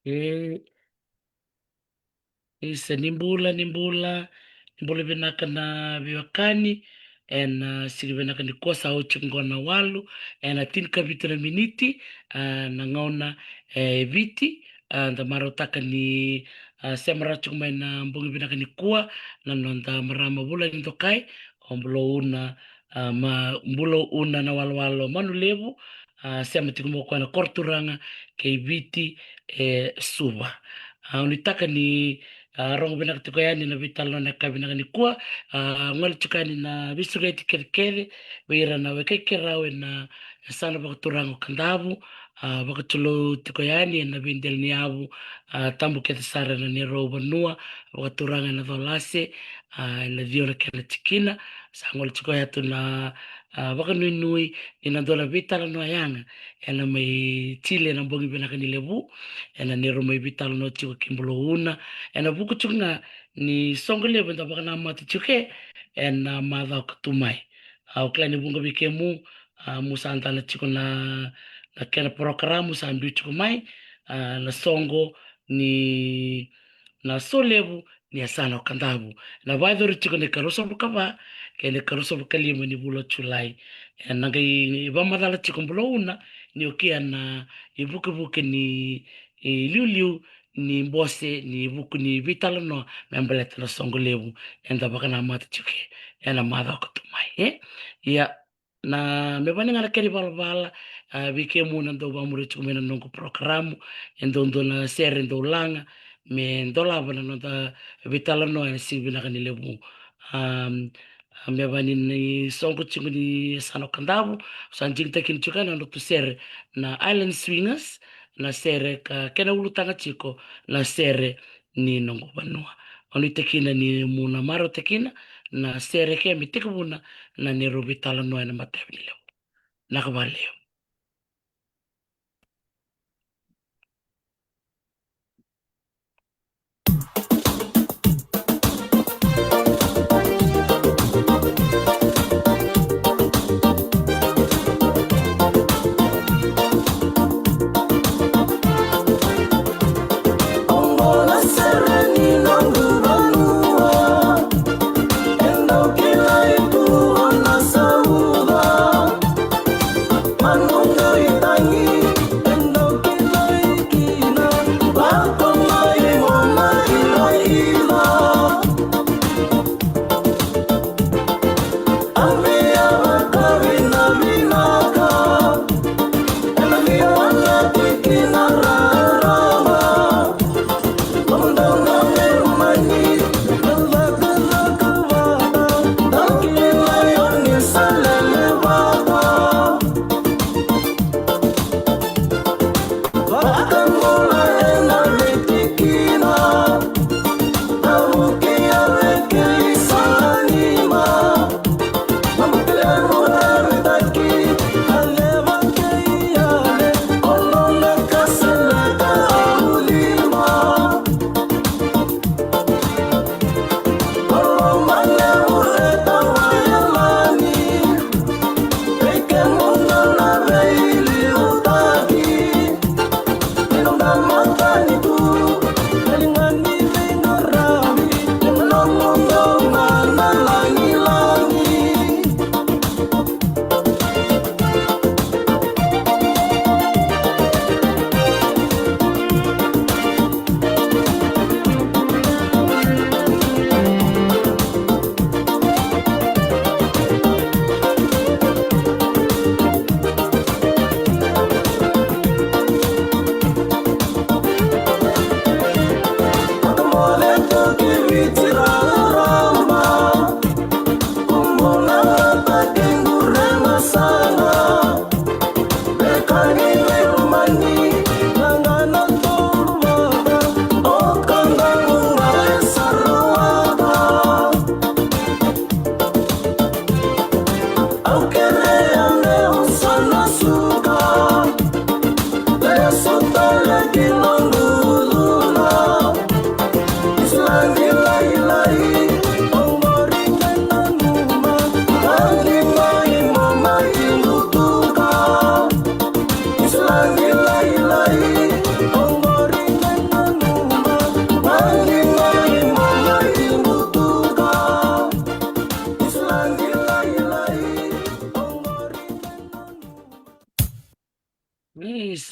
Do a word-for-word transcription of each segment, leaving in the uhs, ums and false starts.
E, isa, ni bula, ni bula, ni bula vinaka na veiwekani. Ena siga vinaka nikua, sa oti qo na walu ena tinikavitu na miniti, a, na gauna e Viti. A, da marautaka ni, a, sema rawa tiko mai na bogi vinaka nikua na noda marama Vula ni Dokai, o Bulauna, a, ma Bulauna na walowalo Manulevu, a, sema tiko mai o koya na koro turaga kei Viti e Suva. A, au nuitaka ni, a, rogo vinaka tiko yani na veitalanoa na ka vinaka nikua, a, gole tiko yani na veisureti kecekece vei ira na wekai keirau ena yasana vakaturaga o Kadavu, a, vakatulou tiko yani ena veidela ni yavu, a, tabu kece sara ena neirau vanua vakaturaga ena Colase, a, ena ciwa na kena tikina. Sa gole tiko ya tu na, a, vakanuinui ni na dua na veitalanoa yaga ena mai tili ena bogi vinaka ni levu, ena neirau mai veitalanoa tiko kei Bulauna, ena vuku tiko ga ni soqo levu eda vakanamata tiko ke ena macawa ka tu mai. A, au kila ni vuqa vei kemu, a, mu sa dana tiko na, na kena porokaramu sa biu tiko mai, a, na soqo ni, na so levu ni yasana o Kadavu. Na vakayacori tiko na ikaruasagavulu ka va kei na ikaruasagavulu ka lima ni vula o Julai. Ena qai vakamacala tiko Bulauna ni o kia na ivukevuke ni iliuliu ni bose ni vuku ni veitalanoa me baleta na soqo levu eda vakanamata tiko ke ena macawa ka tu mai, e? Ia, na, me vaka ni ga na kena ivalavala, a, vei kemu na dau vakamuria tiko mai na noqu porokaramu, e dau dua na sere dau laga me dolava na noda veitalanoa ena siga vinaka ni levu. Am, a, me vaka ni soqo tiko ni yasana o Kadavu, sa digitaki tiko na nodratou sere na Island Swingers, na sere ka kena ulutaga tiko na sere ni noqu vanua. Au nuitaka ni mu na marautaka na sere ke me tekivuna na neirau veitalanoa ena matavi ni levu. Vinaka vakalevu.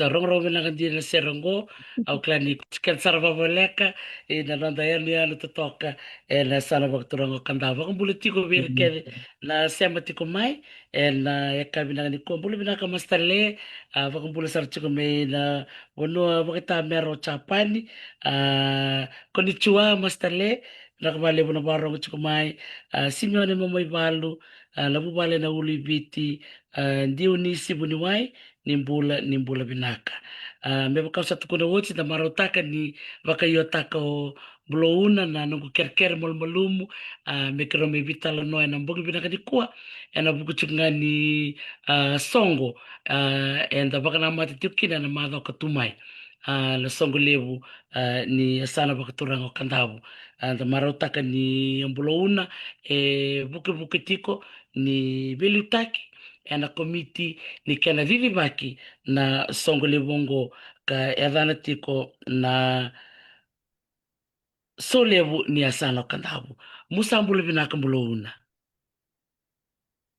rogorogo vinaka dina na sere oqo. Au kila ni keda sara vavoleka ena noda yanuyanu totoka ena yasana vakaturaga o Kadavu. Vakabula tiko vei ira kece na sema tiko mai ena yakavi vinaka nikua. Bula vinaka Master Le, a, vakabula sara tiko mai na vanua vakaitamera o Japani. A, konnichiwa Master Le, vinaka vakalevu na vakarorogo tiko mai. A, Simeone Momoivalu, a, na vuvale na Ulu i Viti, a, Dionisi Vuniwai, ni bula, ni bula vinaka. A, me vaka au sa tukuna oti, da marautaka ni vakaiotaka o Bulauna na noqu kerekere malumalumu, a, me keirau mai veitalanoa ena bogi vinaka nikua ena vuku tiko ga ni, a, soqo, a, eda vakanamata tiko kina ena macawa ka tu mai, a, na soqo levu, a, ni yasana vakaturaga o Kadavu. A, da marautaka ni o Bulauna e vukevuke tiko ni veiliutaki ena komiti ni kena cicivaki na soqo levu oqo ka yacana tiko na Solevu ni yasana o Kadavu. Mo sa bula vinaka Bulauna.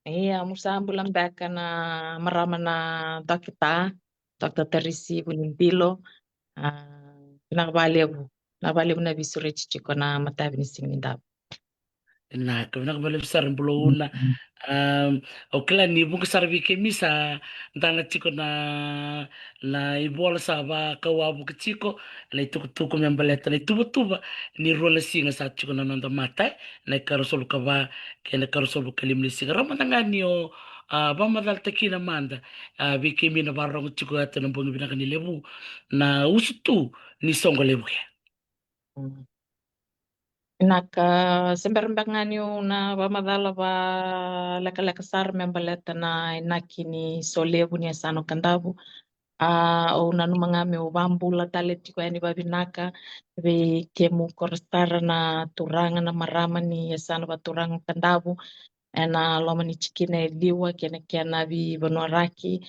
Ia, mo sa bula beka na marama na Dokita, Dokita Tarisi Vunibilo. A, vinaka vakalevu, vinaka vakalevu na veisureti tiko na matavi ni siga ni davu. Vinaka, vinaka vakalevu sara Bulauna. Am, au kila ni vuqa sara vei kemi sa dana tiko na, na ivola sa vakauavuka tiko, na itukutuku me baleta na ituvatuva ni rua na siga sa tiko na noda mata, e, na ikaruasagavulu ka va kei na ikaruasagavulu ka lima ni siga. Rawa mada ga ni o, a, vakamacalataki kina mada, a, vei kemi na vakarorogo tiko ena bogi vinaka ni levu, na usutu ni soqo levu ya. Mm. Vinaka, se bera beka ga niu na vakamacala vakalekaleka sara me baleta na inaki ni Solevu ni yasana o Kadavu. A, au nanuma ga meu vakabula tale tiko yani vakavinaka vei kemuni kora sara na turaga, na marama ni yasana vakaturaga o Kadavu, ena loma ni tikina e ciwa kei na kena veivanuaraki.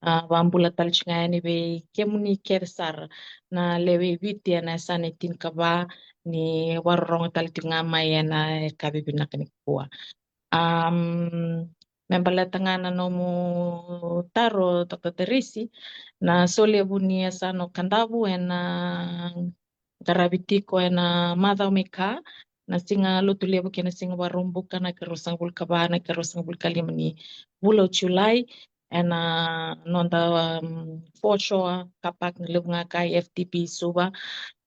A, vakabula tale tiko ga yani vei kemuni kece sara na lewe i Viti ena yasana e tinikava ni vakarorogo tale tiko ga mai ena yakavi vinaka nikua. Am, me baleta ga na nomu taro, Dokita Tarisi, na Solevu ni yasana o Kadavu ena qaravi tiko ena macawa mai ka, na Siga Lotulevu kei na Siga Vakaraubuka, na ikaruasagavulu ka va, na ikaruasagavulu ka lima ni vula o Julai, ena noda, um, foreshore car park levu ga ka, F T P Suva,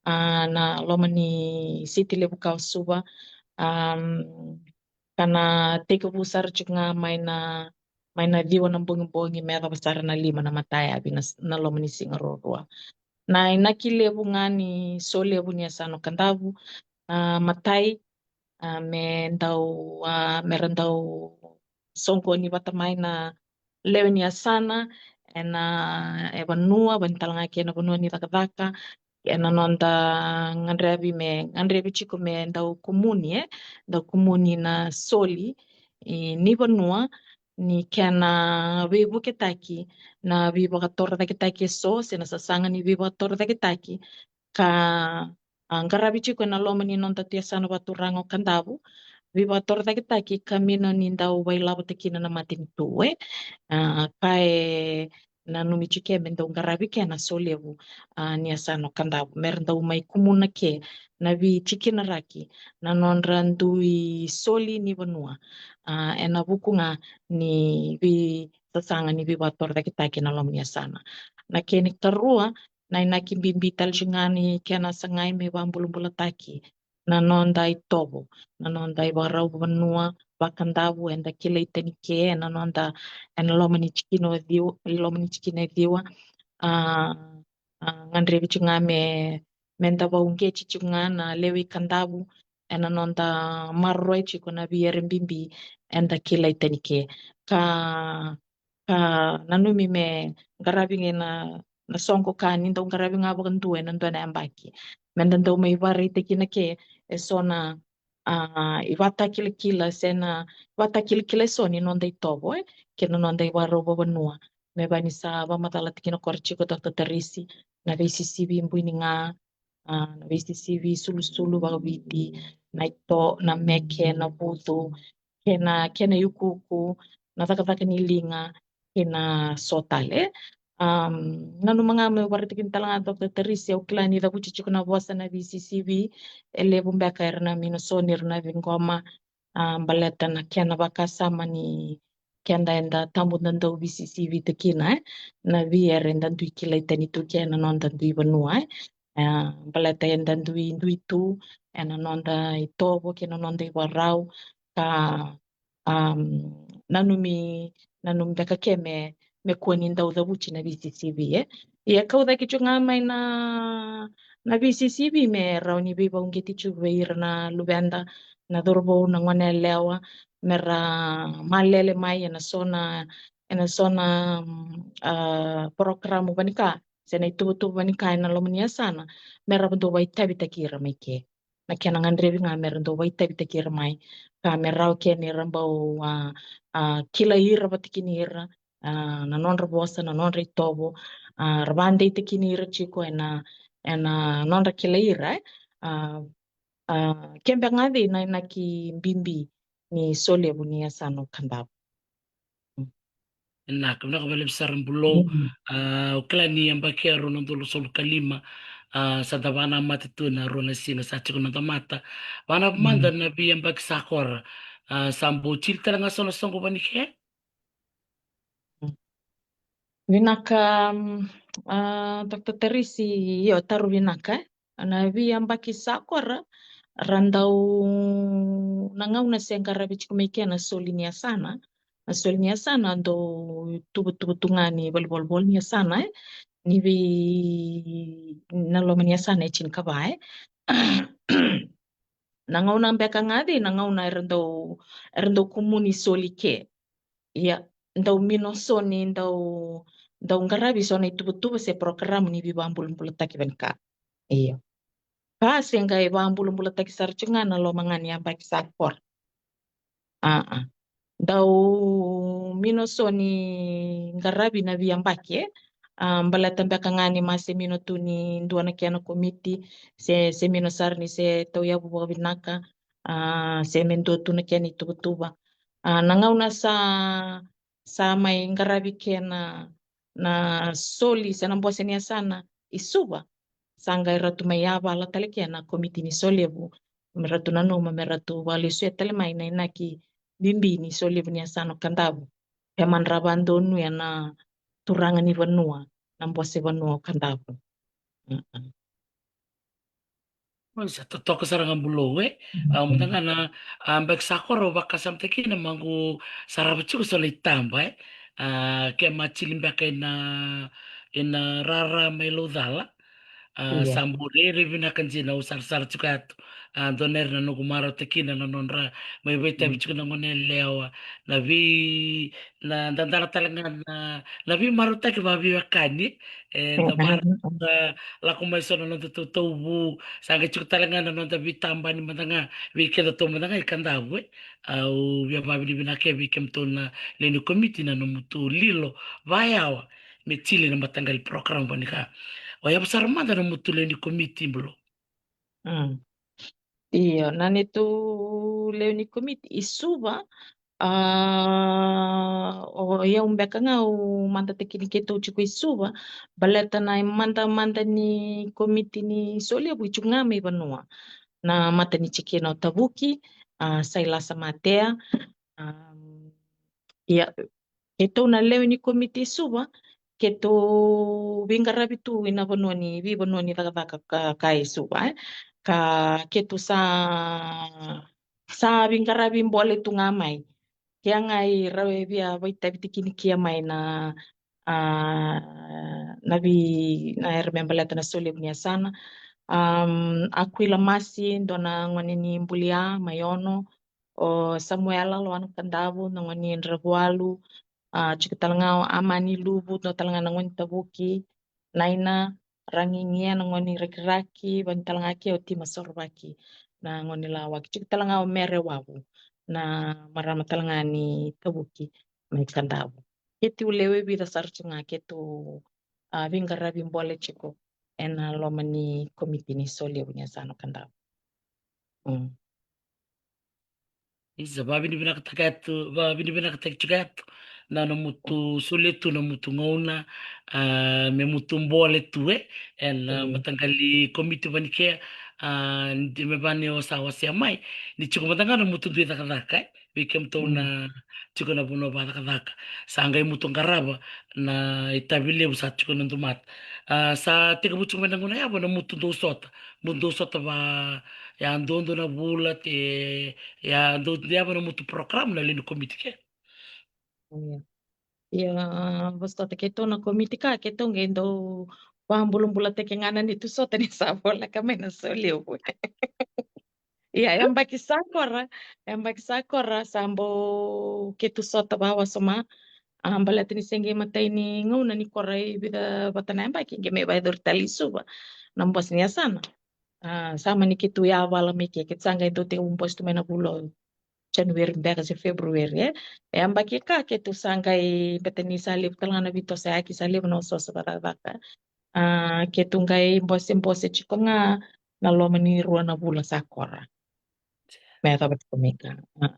a, na loma ni siti levu ka o Suva. Am, ka na tekivu sara tiko ga mai na, mai na ciwa na bogibogi me yacova sara na lima na matayavi na, na loma ni siga ruarua. Na inaki levu ga ni Solevu ni yasana o Kadavu, a, matai, a, me dau, a, me ra dau soqoni vata mai na lewe ni yasana ena, e vanua, vani tale ga kei na vanua ni cakacaka, ena noda gadrevi me, gadrevi tiko me dau kumuni, e, dau kumuni na soli, e, ni vanua, ni kena veivuketaki na veivakatorocaketaki eso, se na sasaga ni veivakatorocaketaki ka, a, qaravi tiko ena loma ni noda tu yasana vakaturaga o Kadavu, veivakatorocaketaki ka mino ni dau vailavota kina na matanitu, e, a, ka e nanumi tiko me dau qaravi kina na Solevu, a, ni yasana o Kadavu, me ra dau mai kumuna ke na veitikinaraki na nodra dui soli ni vanua, a, ena vuku ga ni veisasaga ni veivakatorocaketaki ena loma ni yasana. Na kena ikarua, na inaki bibi tale tiko ga ni kena sagai me vakabulabulataki na noda itovo, na noda ivakarau vanua vaKadavu, eda kilai tani ke ena noda, ena loma ni tikina e ciwa, loma ni tikina e ciwa. A, a, gadrevi tiko ga me, me da vakauqeti tiko ga na lewe i Kadavu ena noda maroroi tiko na veiyere bibi eda kilai tani ke. Ka, ka nanumi me qaravi ga na, na soqo ka ni dau qaravi ga vakadua ena dua na yabaki. Me da dau mai vakaraitaki na ke eso na, a, ivakatakilakila se na ivakatakilakila eso ni noda itovo, e, kei na noda ivakarau vavanua. Me vaka ni sa vakamacalataki na kora tiko Dokita Tarisi, na veisisivi buiniga, a, na veisisivi sulusulu vakaviti, na ito, na meke, na vucu, kei na, kei na iukuuku, na cakacaka ni liga, kei na so tale. Um, nanuma ga meu vakaraitaka tale ga, Doctor Tarisi, au kila ni cavuti tiko na vosa na V C C V, e levu beka era na minoso ni ra na ciqoma, a, baleta na kena vakasama ni keda eda tabu da dau V C C V-taki kina, e, na via era eda dui kilai tani tu ke na noda dui vanua, e. A, baleta eda dui, dui tu ena noda itovo kei na noda ivakarau, ka, um, nanumi, nanumi beka ke me, me kua ni dau cavuti na V C C V, e. Ia kau cake tiko ga mai na, na V C C V me rawa ni veivauqeti tiko vei ira na luveda, na cauravou, na gone yalewa, me ra malele mai ena so na, ena so na, um, a, porokaramu vanika, se na ituvatuva vanika ena loma ni yasana, me ra dau vakaitavitaki ira mai ke. Na kena gadrevi ga me ra dau vakaitavitaki ira mai, ka me rawa ke ni ra bau, a, a, kilai ira vata kei ira, a, na nodra vosa, na nodra itovo, a, ra vakadeitaki ira tiko ena, ena nodra kilai ira, e. A, a, ke beka ga cei na inaki bibi ni Solevu ni yasana o Kadavu. Vinaka, vinaka vakalevu sara Bulou. Mm. A, au kila ni yabaki e rua na udolu ruasagavulu ka lima, a, sa da vakanamata tu na rua na siga sa tiko na noda mata. Vaka mada na veiyabaki sa kora, a, sa bau tili tale ga so na soqo vanika? Vinaka, um, a, Doctor Tarisi, io, taro vinaka, e. Na veiyabaki sa kora, ra dau, na gauna se qaravi tiko mai ke na soli ni yasana, na soli ni yasana dau tuvatuva tu ga ni vale, vale, vale ni yasana, e, ni vei, na loma ni yasana e tinikava, e. Na gauna beka ga cei, na gauna era dau, era dau kumuni soli ke. Ia, dau minoso ni dau, dau qaravi so na ituvatuva se porokaramu ni veivakabulabulataki vanika. Io. Ka se qai vakabulabulataki sara tiko ga na loma ga ni yabaki sa kora. A, a. Dau minoso ni qaravi na veiyabaki, e. A, baleta beka ga ni ma se mino tu ni dua na kena komiti, se, se mino sara ni se tauyavu vakavinaka, a, se me dua tu na kena ituvatuva. A, na gauna sa, sa mai qaravi ke na, na soli se na bose ni yasana i Suva, sa qai ratu mai yavala tale ke na komiti ni Solevu, me ratu nanuma, me ratu vakalesuya tale mai na inaki bibi ni Solevu ni yasana o Kadavu. Ke madra vakadonuya na turaga ni vanua, na bose vanua o Kadavu. Mm-mm. Oi, sa totoka sara ga Bulou, e. A, mada ga na, a, beka sa kora au vakasamataka kina, maqu sarava tiko so na itaba, e. A, ke ma tili beka ina, ina rara mai Laucala. A, sa bau rairai vinaka dina, au sarasara tiko yatu. A, dua na ira na noqu marautaka kina na nodra mai vakaitavi tiko na gone yalewa, na vei, na dadala tale ga na, na veimarautaki vakaveiwekani, e, da marautaka, lako mai so na noda tautauvou, sa qai tiko tale ga na noda veitabani mada ga, vei kedatou mada ga i Kadavu, e. Au via vakavinavinaka vei kemudou na lewe ni komiti na nomutou lilo vakayawa me tili na mataqali program vanika. O yavu sara mada na nomutou lewe ni komiti, Bulou. Mm. Io, na neitou lewe ni komiti i Suva, a, o yau beka ga au madataki ni keitou tiko i Suva, baleta na imadamada ni komiti ni Solevu e tiko ga mai vanua. Na mata ni tikina o Tavuki, a, Sailasa Matea, a, ia, keitou na lewe ni komiti i Suva, keitou veiqaravi tu ina vanua ni, veivanua ni cakacaka ka, ka i Suva, e. Ka keitou sa, sa veiqaravi bole tu ga mai. Ke a qai rau e via vakaitavitaki ni kia mai na, a, na vei, na era me baleta na Solevu ni yasana. Am, Akuila Masi, dua na gone ni Bulia mai Ono, o Samuela Loana Kadavu, na gone ni Dravualu, a, tiko tale ga o Amani Luvu, dua tale ga na gone ni Tavuki, Naina Ragigia, na gone ni Rakiraki, vani tale ga ke o Tima Sorovaki, na gone ni Lawaki, tiko tale ga o Mere Wavu, na marama tale ga ni Tavuki mai Kadavu. Keitou lewe vica sara tiko ga keitou, a, veiqaravi bole tiko ena loma ni komiti ni Solevu ni yasana o Kadavu. Mm. Isa, vakavinavinakataki yatu, vakavinavinakataki tiko yatu. na nomutu solia tu na mutu gauna, a, me mutu bole tu e, ena mataqali komiti vani kea, a, de me vani o sa wasea mai, ni tiko mada ga na mutu dui cakacaka e, vei kemudou na tiko na vanua vakacakacaka. Sa qai mutu qarava na itavi levu sa tiko na dumata. A, sa tekivu tiko mai na gauna yava na mutu dou sota, mutu dou sota va, ya dodonu na vula te, ya dou yava na mutu program na lewe ni komiti ke. Ia, vosota keitou na komiti ka keitou qai dau vabulabulataki ga na neitou sota ni sa voleka mai na solevu. Ia, yabaki sa kora, yabaki sa kora sa bau keitou sota vawasoma. A, baleta ni se qai matai ni gauna ni kora i vica vata na yabaki, qai mai vaicori tale i Suva na bose ni yasana. A, sa mani keitou yavala mai ke, keitou sa qai dau tekivu bose tu mai na vula o January beka se February e. E yabaki ka keitou sa qai, beta ni sa levu tale ga na veitosoyaki, sa levu na osooso vakacakacaka. A, keitou qai bosebose tiko ga na loma ni rua na vula sa kora. Me yacova tiko mai ka. A.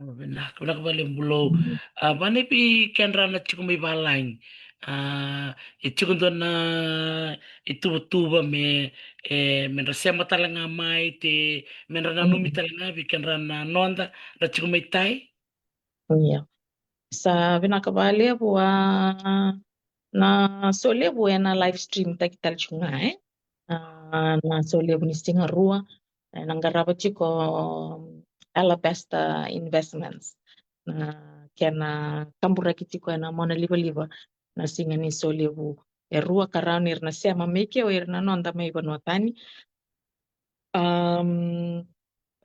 O, vinaka, vinaka vale bulou. A, vane vei kedra na tiko mai valagi. A, e tiko dua na ituvatuva me, e, me dra sema tale ga mai, te me dra nanumi tale ga vei kedra na noda na tiko mai tai. Ia. Sa vinaka valevu, a, na solevu ena live stream taki tale tiko ga e. A, na solevu ni siga rua, ena qarava tiko Alabasta Investments. Na kena kaburaki tiko ena mona livaliva na siga ni solevu e rua ka rawa ni ra na sema mai ke o ira na noda mai vanua tani. Am,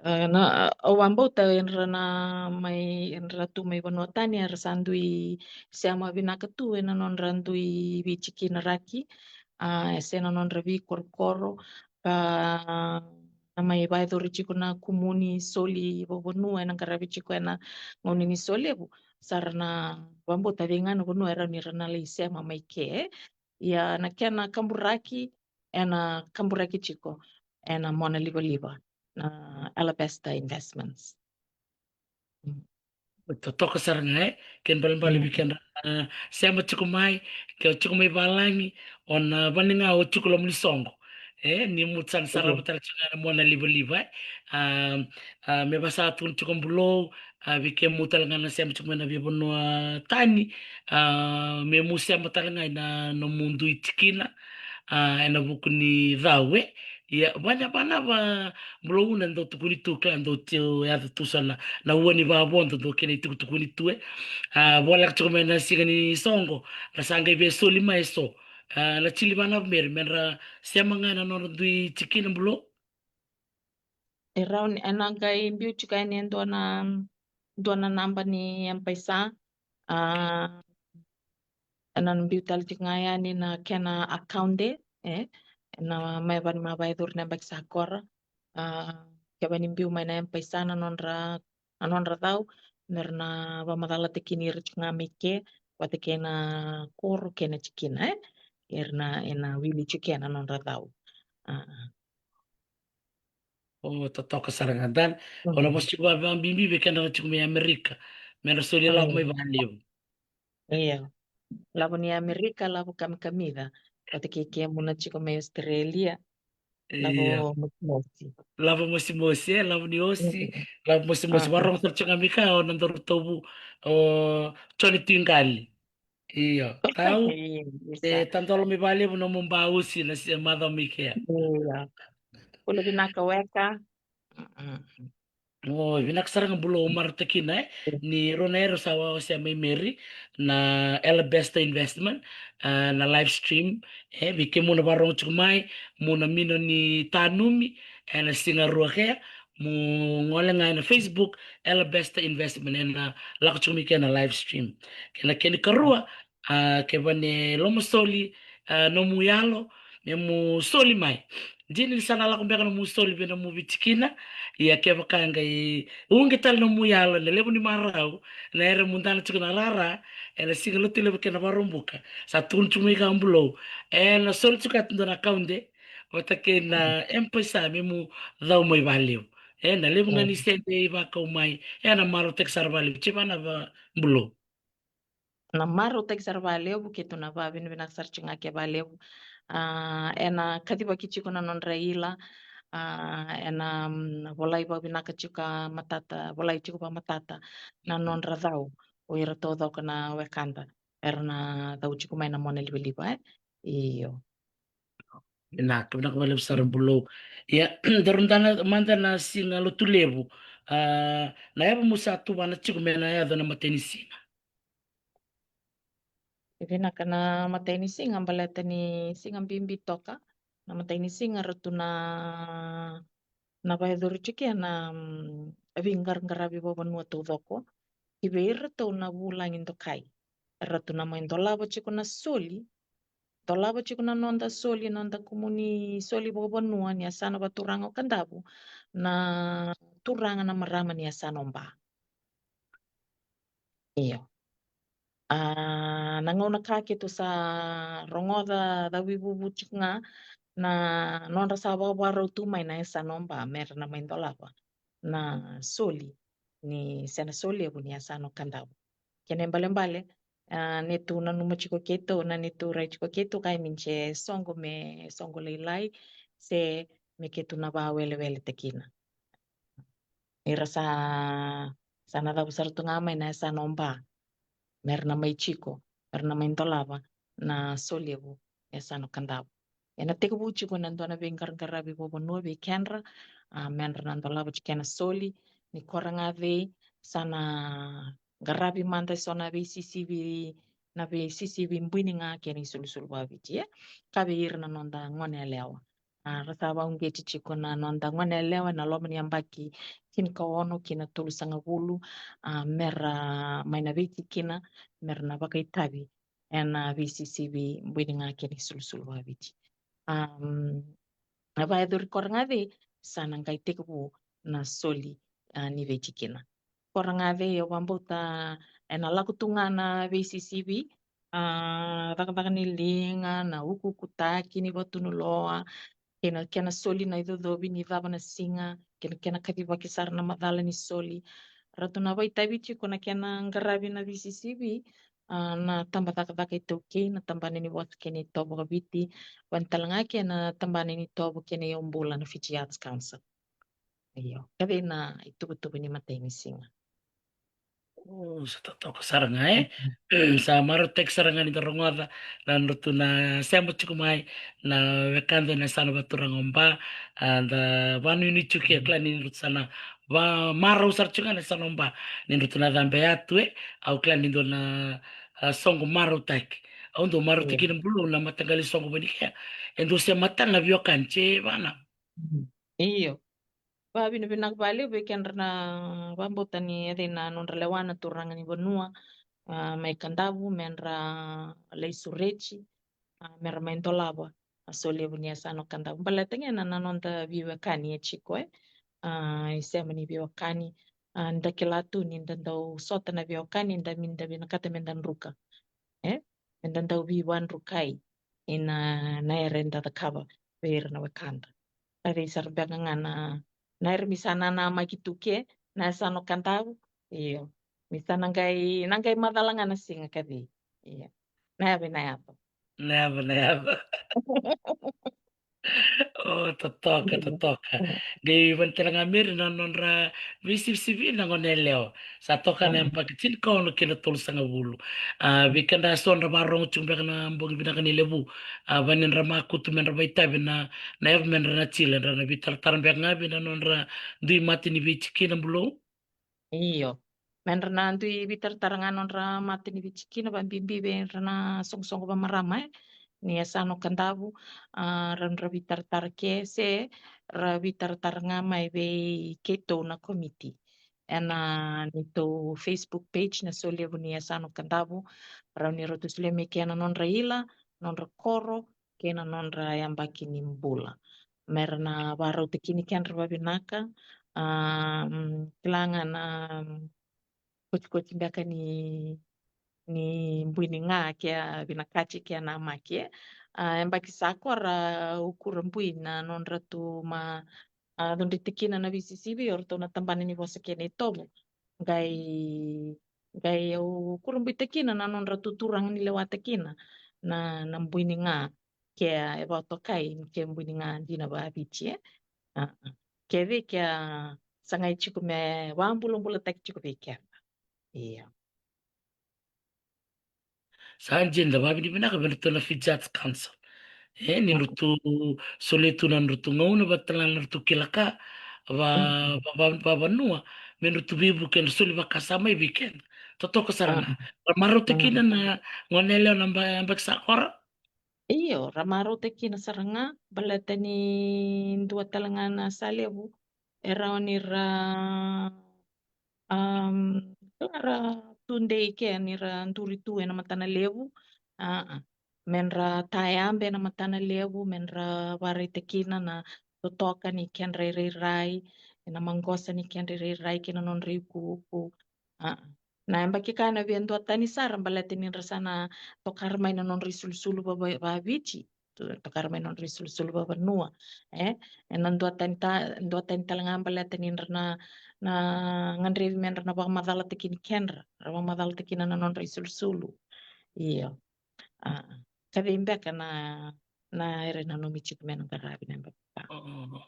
a, na, au vabauta era na mai, era tu mai vanua tani era sa dui sema vinaka tu ena nodra dui veitikinaraki, a, se na nodra veikorokoro, ka na mai vaicori tiko na kumu ni soli vakavanua ena qaravi tiko ena gauna ni solevu. Sa ra na vabauta vei ga na vanua era ni ra na lai sema mai ke. Ia na kena kaburaki, ena kaburaki tiko ena mona livaliva na Alabasta Investments. Totoka sara ga e, kena balebale vei kedra na sema tiko mai, ke o tiko mai valagi, o na vani ga o tiko loma ni soqo. E, ni mutu sa na sarava tale tiko ga na mona livaliva e. A, a, me vasa tukuna tiko bulou, a, vei kemu tale ga na sema tiko mai na veivanua tani, a, me mu sema tale ga ina nomu dui tikina, a, ena vuku ni cau e. Ia, vana, vana va, bulou na dau tukuni tu, kila dau tio yaco tu so na, na ua ni vavodo dau kena itukutukuni tu e. A, voleka tiko mai na siga ni soqo, na sa qai via soli mai eso. A, na tili vana va Meri, me dra sema ga na nodra dui tikina bulou. E rawa ni, ena qai biu tiko yani e dua na, dua na naba ni M-PAiSA. A, ena biu tale tiko ga yani na kena account e, e, ena mai vani ma vaicori na yabaki sa kora. A, keva ni biu mai na M-PAiSA na nodra, na nodra cau, me ra na vamacalataki ni ira tiko ga mai ke, vata kei na koro kei na tikina e, era na, ena wili tiko kei na nodra cau. A. O, totoka sara ga Dan. O na vosa tiko vakabibi vei kedra na tiko mai Amerika. Me ra soli lavo mai vakalevu. Ia. Lavo ni Amerika, lavo kamikamica. Vata kei kemu na tiko mai Australia. Lavo mosimosi. Lavo mosimosi, e, lavo ni osi. Lavo mosimosi. Varogo sara tiko ga mai ka, o na daru tovu, o Joni Tuiqali. Io, tau. E, tadola mai vakalevu nomu bausi na se macawa mai kea. Io. Bula vinaka weka. O, vinaka sara ga bulou, marautaka kina e. Ni rua na era sa wasea mai Meri na Alabasta Investment, a, na live stream, e, vei kemu na varogo tiko mai, mu na mino ni tanumi, ena siga rua kea, mu gole ga ena Facebook, Alabasta Investment, ena lako tiko mai kea na live stream. Kei na kena ikarua, a, kevaka e lomasoli, a, nomu yalo, me mu soli mai. Dina ni sa na lako beka nomu soli vei nomu veitikina, ia kevaka e qai uqeti tale nomu yalo, na levu ni marau, na era mudana tiko na rara, ena siga Lotulevu kei na Vakaraubuka. Sa tukuna tiko mai ka bulou. Ena soli tiko e dua na account, vata kei na M-PAiSA me mu cau mai vakalevu. Ena levu ga ni sede e vakau mai, ena marautaki sara vakalevu, tiko vana va bulou. na marautaki sara vakalevu, keitou na vakavinavinaka sara tiko ga ke vakalevu. A, ena kacivaki tiko na nodra ila, a, ena, mm, volai vakavinaka tiko ka matata, volai tiko vakamatata na nodra cau o ira taucoko na wekada era na cau tiko mai na monalivaliva, e? Io. Vinaka, vinaka vakalevu sara Bulou. Ia, daru dana mada na siga Lotulevu. A, na yava mo sa tuvana tiko me na yaco na imatai ni siga? Vinaka, na imatai ni siga, baleta ni siga bibi toka. Na imatai ni siga ratou na, na vakayacori tiko kina na, mm, veiqaraqaravi vakavanua taucoko. Ki vei iratou na vulagi dokai, ratou na mai dolava tiko na soli, dolava tiko na noda soli, noda kumuni soli vakavanua ni yasana vakaturaga o Kadavu, na turaga na marama ni yasana o Ba. Io. A, na gauna ka keitou sa rogoca cauvivuvu tiko ga, na nodra sa vakavakarau tu mai na yasana o Ba mera na mai dolava na soli ni, se na solevu ni yasana o Kadavu. Kena ibalebale, a, neitou nanuma tiko keitou, na neitou rai tiko keitou, ka e mini se soqo me, soqo lailai, se me keitou na vakaweleweletaki kina. Ira sa, sa na cavu sara tu ga mai na yasana o Ba mera na mai tiko, mera na mai dolava na solevu ni yasana o Kadavu. Ena tekivu tiko na dua na veiqaraqaravi vakavanua vei kedra, a, mera na dolava tiko kena soli, ni koya ga vei sa na qaravi mada eso na veisisivi, na veisisivi buini ga kei na isulusulu vakaviti, e? Ka vei ira na noda gone yalewa. A, ra sa vakauqeti tiko na noda gone yalewa ena loma ni yabaki tinikaono ki na tolusagavulu, a, mera mai na veitikina, mera na vakaitavi ena veisisivi buini ga kei na isulusulu vakaviti. Am, na vakayacori koya ga vei, sa na qai tekivu na soli, a, ni veitikina. Koya ga vei au vakabauta ena lako tu ga na veisisivi, a, cakacaka ni liga, na ukuukutaki ni vatunuloa, kei na kena soli na icocovi ni cava na siga, kei na kena kacivaki sara na macala ni soli. Ratou na vakaitavi tiko na kena qaravi na veisisivi, a, na tabacakacaka iTaukei, na tabana ni vosa kei na itovo vakaviti, vata tale ga kei na tabana ni itovo kei na iyaubula na Fiji Arts Council. Io, kece na ituvatuva ni imatai ni siga. O, sa totoka sara ga, e? Mm. Sa marautaki sara ga ni da rogoca na nodratou na sema tiko mai na wekada ena yasana vakaturaga o Ba, a, da vakanuinui tiko ke, mm, kila ni nodratou sa na vamarau sara tiko ga na yasana o Ba ni nodratou na cabe yatu, e? Au kila ni dua na, a, soqo marautaki. Au dau marautaki, io, kina Bulou na mataqali soqo vani kea. E dau se mataga veiwekani se vana. Mm. Io. Vakavinavinaka vakalevu vei kedra na vakabauta ni yaco na nodra lewa na turaga ni vanua, a, mai Kadavu, me ra lai sureti, a, me ra mai dolava na solevu ni yasana o Kadavu. Baleta ga na, na noda veiwekani e tiko, e. A, e sema ni veiwekani, a, da kila tu ni da dau sota na veiwekani, da, me da vinakata me da druka. E? Me da dau veivakadrukai ena, na era eda cakava vei ira na wekada. Ka vei sara beka ga na, na era mi sa nanamaki tu ke na yasana o Kadavu. Io. Mi sa na qai, na qai macala ga na siga ka vei. Io. Na yava, na yava. Na yava, na yava. O, totoka, mm, totoka. Mm. Qai vani tale ga Meri na nodra veisivisivi na gone yalewa. Sa toka na, mm, yabaki tinikaono ki na tolusagavulu. A, vei keda eso dra vakarogo tiko beka na bogi vinaka ni levu, a, vani dra makutu me dra vakaitavi na, na yava me dra na tila, dra na veitaratara beka ga vei na nodra dui mata ni veitikina, Bulou? Io. Me dra na dui veitaratara ga nodra mata ni veitikina, vakabibi vei ira na soqosoqo vakamarama, e, ni yasana o Kadavu, a, ra dra veitaratara ke se ra veitaratara ga mai vei keitou na komiti ena neitou Facebook page na solevu ni yasana o Kadavu. Rawa ni ratou solia mai kea na nodra ila, nodra koro, kei na nodra yabaki ni bula. Me ra na vakarautaki kina kedra vakavinaka, a, mm, kila ga na, mm, kotikoti beka ni, ni buini ga ke a vinakati ke a namaki, e. A, yabaki sa koya ra ukura bui na nodratou ma, a, cudriti kina na veisisivi o ratou na tabana ni vosa kei na itovo. Qai Qai au kurabuitaka kina na nodra tuturaga ni lewata kina na, na bui ni ga, ke e vakatokai ke bui ni ga dina vaviti, e. A, a. Ke vei ke a sagai tiko me vabulabulataki tiko vei keda. Ia. Sa dina, da vavinavinaka vei ratou na Fiji Arts Council. E, ni ratou solia tu na nodratou gauna, vata na nodratou kila ka va, va, va, vavanua, me ratou veivuke na soli vakasama vei keda. Totoka sara ga. Ra marautaka kina na gone yalewa na ba, yabaki sa kora. Io, ra marautaka kina sara ga, baleta ni dua tale ga na sa levu e rawa ni ra, am, ra tudei ke ni ra duri tu ena matana levu. A, a. Me ra tayabe ena matana levu, me ra varaita kina na totoka ni kedra irairai, ena maqosa ni kedra irairai kei na nodra iukuuku. A, a. Na yabaki ka na via duatani sara baleta ni ra sa na tokara mai na nodra isulusulu va, va, vaviti. Tu, tokara mai na nodra isulusulu vavanua. E, ena duatani ta, duatani tale ga baleta ni ra na, na gadrevi me ra na vakamacalataki ni kedra, ra vakamacalataki na, na nodra isulusulu. Io. A, a. Kacei beka na, na era nanumi tiko me na qaravi na yabaki ka. O, o, o.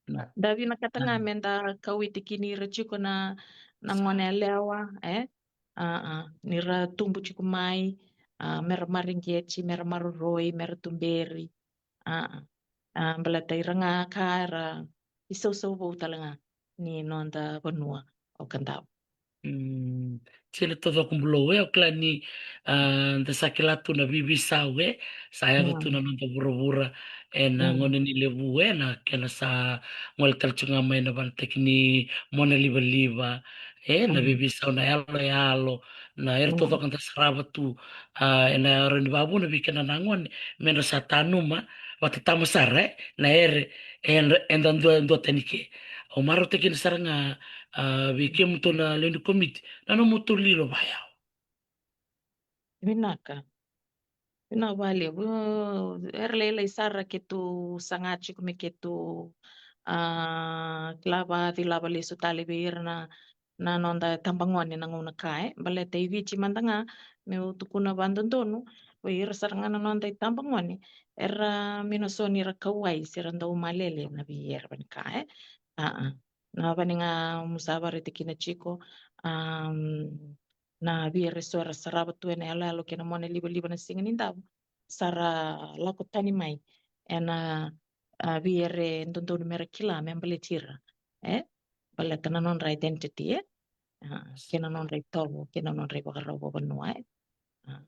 Na, da vinakata ga me da kauwaitaki ira tiko na, na gone yalewa, e? A, a, ni ra tubu tiko mai, a, me ra mareqeti, me ra maroroi, me ra tuberi. A, a. A, baleta ira ga ka era isausau vou tale ga ni noda vanua o Kadavu. Mm, sega ni taucoko bulou, e, au kila ni, a, da sa kila tu na veiveisau, e, sa yaco tu na noda vuravura ena gauna ni levu, e, na kena sa gole tale tiko ga mai na vanataki ni mona livaliva, e, na veiveisau na yaloyalo, na era taucoko da sarava tu, a, ena rawa ni vakavuna vei keda na gone, me da sa tanuma, vatatama sara, e, na era, eda, eda dua, duatani ke. Au marautaka kina sara ga, a, vei kemudou na lewe ni komiti, na nomudou lilo vayau. Vinaka. Vinaka vakalevu. Era lailai sara keitou saga tiko me keitou, a, kila vacilava lesu tale vei ira na, na noda itabagone na gauna ka, e. Baleta i Viti mada ga, meu tukuna vadodonu, vei ira sara ga na noda itabagone, era minasoni, ra kauwai, se ra dau malele na vei ira vani ka, e. A, a. Na vani ga mu sa varaitaki kina tiko, am, na vei ira eso era sarava tu ena yaloyalo kei na mona livaliva na siga ni Davu, sa ra lako tani mai ena, a, vei ira e dodonu me ra kila me baleti ira, e? Baleta na nodra identity, e? A, kei na nodra itovo, kei na nodra ivakarau vavanua, e? A.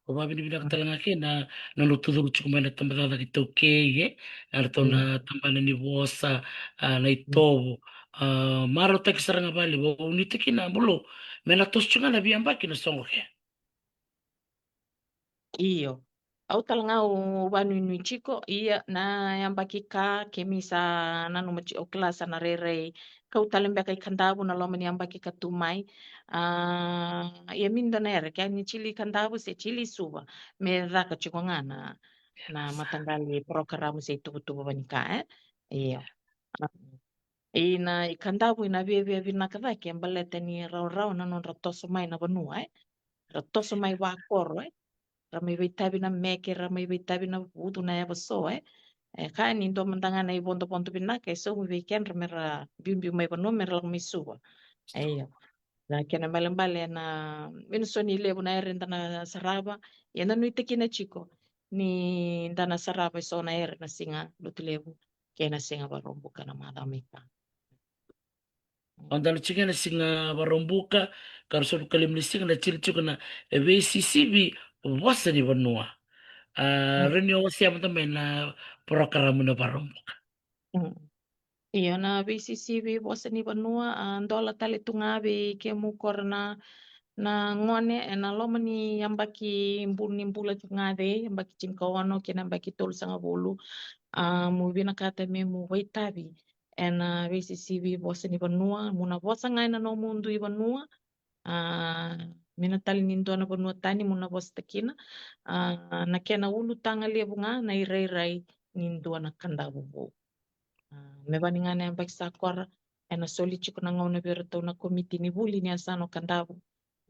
Au vakavinavinaka tale ga kei na, na nodratou curu tiko mai na tabacakacaka iTaukei, e, na ratou na tabana ni vosa, a, na itovo. A, marautaki sara ga vakalevu, au nuitaki na bulou me na toso tiko ga na veiyabaki na soqo ke. Io. Au tale ga au vanuinui tiko, ia na yabaki ka, kemi sa nanuma tiko, au kila sa na rairai kau tale beka i Kadavu na loma ni yabaki ka tu mai. A, ia mi dua na era, ke ni tili i Kadavu se tili i Suva, me caka tiko ga na, na mataqali porokaramu se ituvatuva vani ka, e? Io. A. Ina i Kadavu ina viavia vinaka cake, baleta ni rawarawa na nodra toso mai na vanua, e? Ra toso mai vakoro, e? Ra mai veitavi na meke, ra mai veitavi na vucu, na yava so, e? E ka ni dua mada ga na ivodovodo vinaka e saumi vei kedra me ra biubiu mai vanua, me ra lako mai Suva. Io. Na kena ibalebale na minasoni levu na era eda na sarava, ia na nuitaki na tiko ni da na sarava eso na era na siga Lotulevu kei na siga Vakaraubuka na macawa mai ka. Au dau tiko ena siga Vakaraubuka, ka ruasagavulu ka lima ni siga na tili tiko na, e, veisisivi vosa ni vanua. A, rawa ni o wasea mada mai na porokaramu na Vakaraubuka. Mm. Io, na veisisivi vosa ni vanua, a, dola tale tu ga vei kemu kora na, na gone ena loma ni yabaki bu-, ni bula tu ga vei, yabaki tinikaono kei na yabaki tolusagavulu. A, mu vinakata me mu veitavi ena veisisivi vosa ni vanua, mu na vosa ga ena nomu dui vanua, a, me na tale ni dua na vanua tani mu na vosataka kina. A, na kena ulutaga levu ga na irairai ni dua na Kadavu vou. A, me vani ga na yabaki sa kora, ena soli tiko na gauna vei iratou na komiti ni vuli ni yasana o Kadavu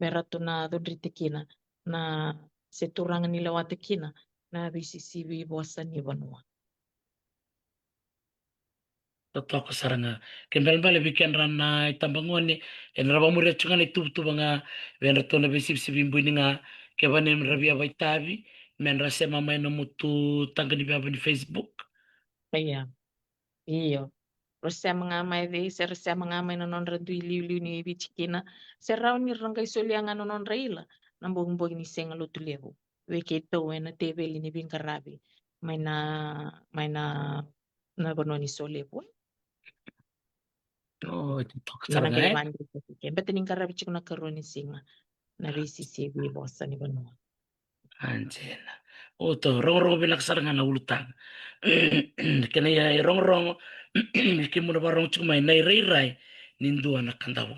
me ratou na cudrita kina na, se turaga ni lewata kina na veisisivi vosa ni vanua. Totoka sara ga. Kena ibalebale vei kedra na itabagone, ena ra vakamuria tiko ga na ituvatuva ga vei kedratou na veisivisivi bui ni ga, kevaka ni ra via vakaitavi, me ra sema mai na mutu taqa ni veva ni Facebook. Ia. Io. Ra sema ga mai vei, se ra sema ga mai na nodra dui liuliu ni Viti kina, se rawa ni ra qai solia ga na nodra ila na bogibogi ni Siga Lotulevu vei keitou ena teveli ni veiqaravi mai na, mai na, na vanua ni Solevu. O, totoka sara ga, e? Beta ni qaravi tiko na ikarua ni siga na veisisivi vosa ni vanua. Anjena. O, to rogorogo vinaka sara ga na ulutaga. Kena ia e rogorogo, kemuni na vakarorogo tiko mai, na irairai ni dua na Kadavu.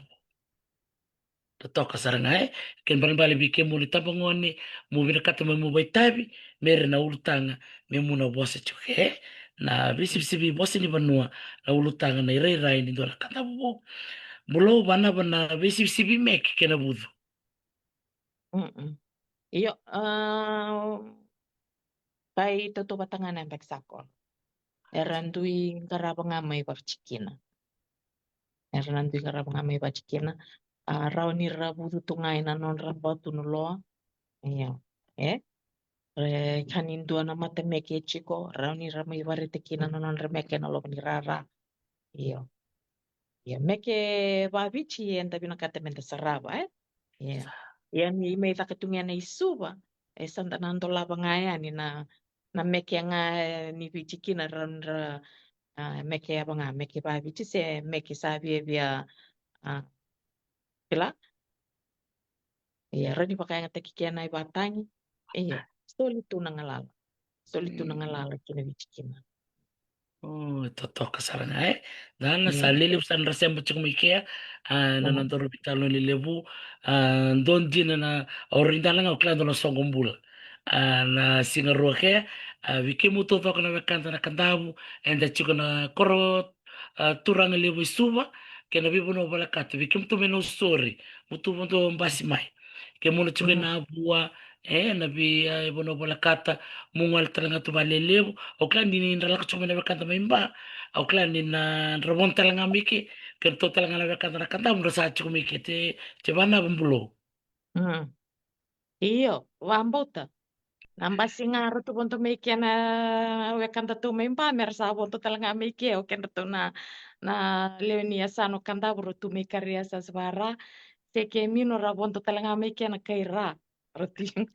Totoka sara ga, e? Kena ibalebale vei kemuni itabagone, mo vinakata me mo vakaitavi, me ra na ulutaga, me mo na vosa tiko, e? Na veisivisivi vosa ni vanua, na ulutaga na irairai ni dua na Kadavu. Bulou, vanava na veisivisivi Meke kei Navucu? Io, a, kai tautauvata ga na yabaki sa kola. Era dui qarava ga mai Vavitikina. Era na dui qarava ga mai Vavitikina. A, rawa ni ra vucu tu ga ena nodra bau tu na loa. Io. E? Re ka ni dua na mata Meke e tiko, rawa ni ra mai vareta kina na nodra Meke ena loma ni rara. Io. Ia, Meke vaviti eda vinakata meda sarava, e? Ia. Ia ni mai caka tu ga ena i Suva, e sa da na dolava ga yani na, na Meke ga ni Viti kina ra, ra, a, Meke yava ga, Meke vaviti se Meke sa viavia, a, kila? Ia, rawa ni vakayagataki kena ivatagi. Ia, soli tu na galala. Soli tu na galala kina Viti kina. O, totoka sara ga, e? Dana sa lelevu sara na ra sema tiko mai kea, a, na nodaru veitalanoa lelevu, a, dua dina na, o ira dana ga au kila dua na soqo bula. A, na siga rua kea, a, vei kemuni taucoko na wekada na Kadavu, eda tiko na koro, a, turaga levu e Suva, kei na veivanua volekata, vei kemuni tu mai Nausori, mo tu vodo basi mai. Kemuni na tiko e Navua, e, na vei, a, vanua volekata, mo gole tale ga tu valelevu. Au kila ni dra lako tiko mai na wekada mai Ba, au kila ni na dra vodo tale ga mai ke, kedatou tale ga na wekada na Kadavu dra sa tiko mai ke, te, te vanava, bulou. Io, vakabauta. Na basi ga ratou vodo mai ke na wekadatou mai Ba, me ra sa vodo tale ga mai ke o kedratou na, na lewe ni yasana o Kadavu, ratou mai Kariasas vara, se kemuni ra vodo tale ga mai ke na kai Ra. Ratou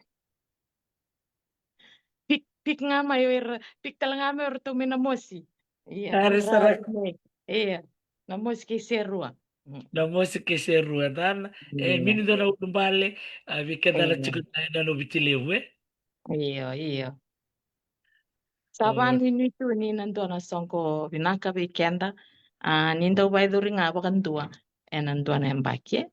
pik, pik ga mai o ira, pik tale ga mai o ratou mai Namosi. Ia, Namosi kei Serua. Namosi kei Serua, dana. E, mini dua na ulubale, a, vei keda na tiko na, na Viti Levu, e? Io, io. Sa vanuinui tu ni na dua na soqo vinaka vei keda, a, ni dau vakayacori ga vakadua ena dua na yabaki, e?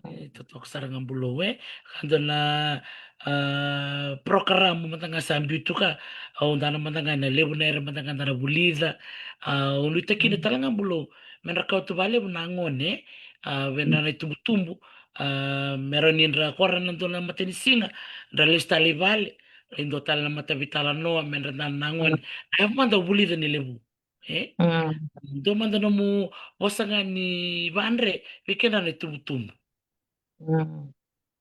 E, totoka sara ga, bulou, e. Ka dua na, a, porokaramu mada ga sa biu tu ka, au dana mada ga na levu na era mada ga dana vulica, a, au nuitaka kina tale ga, bulou, me dra kauta vakalevu na gone, a, vei dra na itubutubu, a, me rawa ni dra kora na dua na matanisiga, dra lesu tale i vale, e dua tale na matavitalanoa me dra dana na gone. A, mada vulica ni levu. E? Dua mada nomu vosa ga ni vadre vei keda na itubutubu.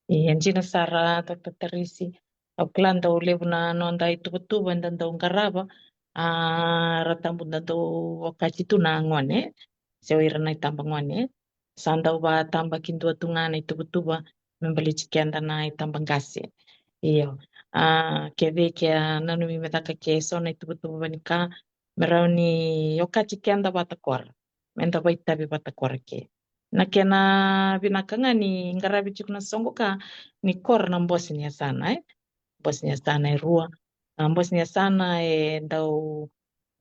E, dina sara, Doctor Tarisi. Au kila dau levu na noda ituvatuva eda dau qarava, a, ra tabu da dau okati tu na gone, se o ira na itabagone. Sa dau vatabakidua tu ga na ituvatuva me baleti keda na itabaqase. Io. A, kevei ke a nanumi me caka ke so na ituvatuva vanika, me rawa ni okati keda vata kora, me da vaitavi vata kora ke. Na kena vinaka ga ni qaravi tiko na soqo ka ni kora na bose ni yasana, e? Bose ni yasana e rua. A, bose ni yasana e dau,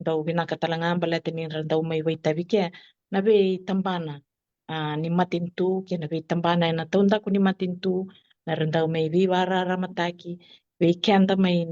dau vinaka tale ga baleta ni ra dau mai vaitavi ke na veitabana, a, ni matanitu, ke na veitabana ena taudaku ni matanitu, me ra dau mai veivakararamataki vei keda mai,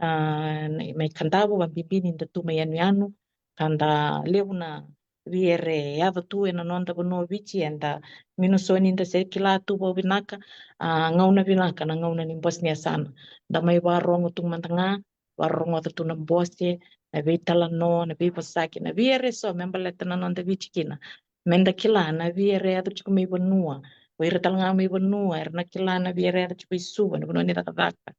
a, mai Kadavu, vabibi ni da tu mai yanuyanu, ka da levu na, vei ira e yaco tu ena noda vanua o Viti, eda minoso ni da se kila tu vakavinaka, a, gauna vinaka na gauna ni bose ni yasana. Da mai vakarorogo tu mada ga, vakarorogoca tu na bose, na veitalanoa, na veivosaki, na vei ira eso me baleta na noda Viti kina. Meda kila na vei ira e yaco tiko mai vanua, o ira tale ga mai vanua era na kila na vei ira e yaco tiko i Suva, na vanua ni cakacaka,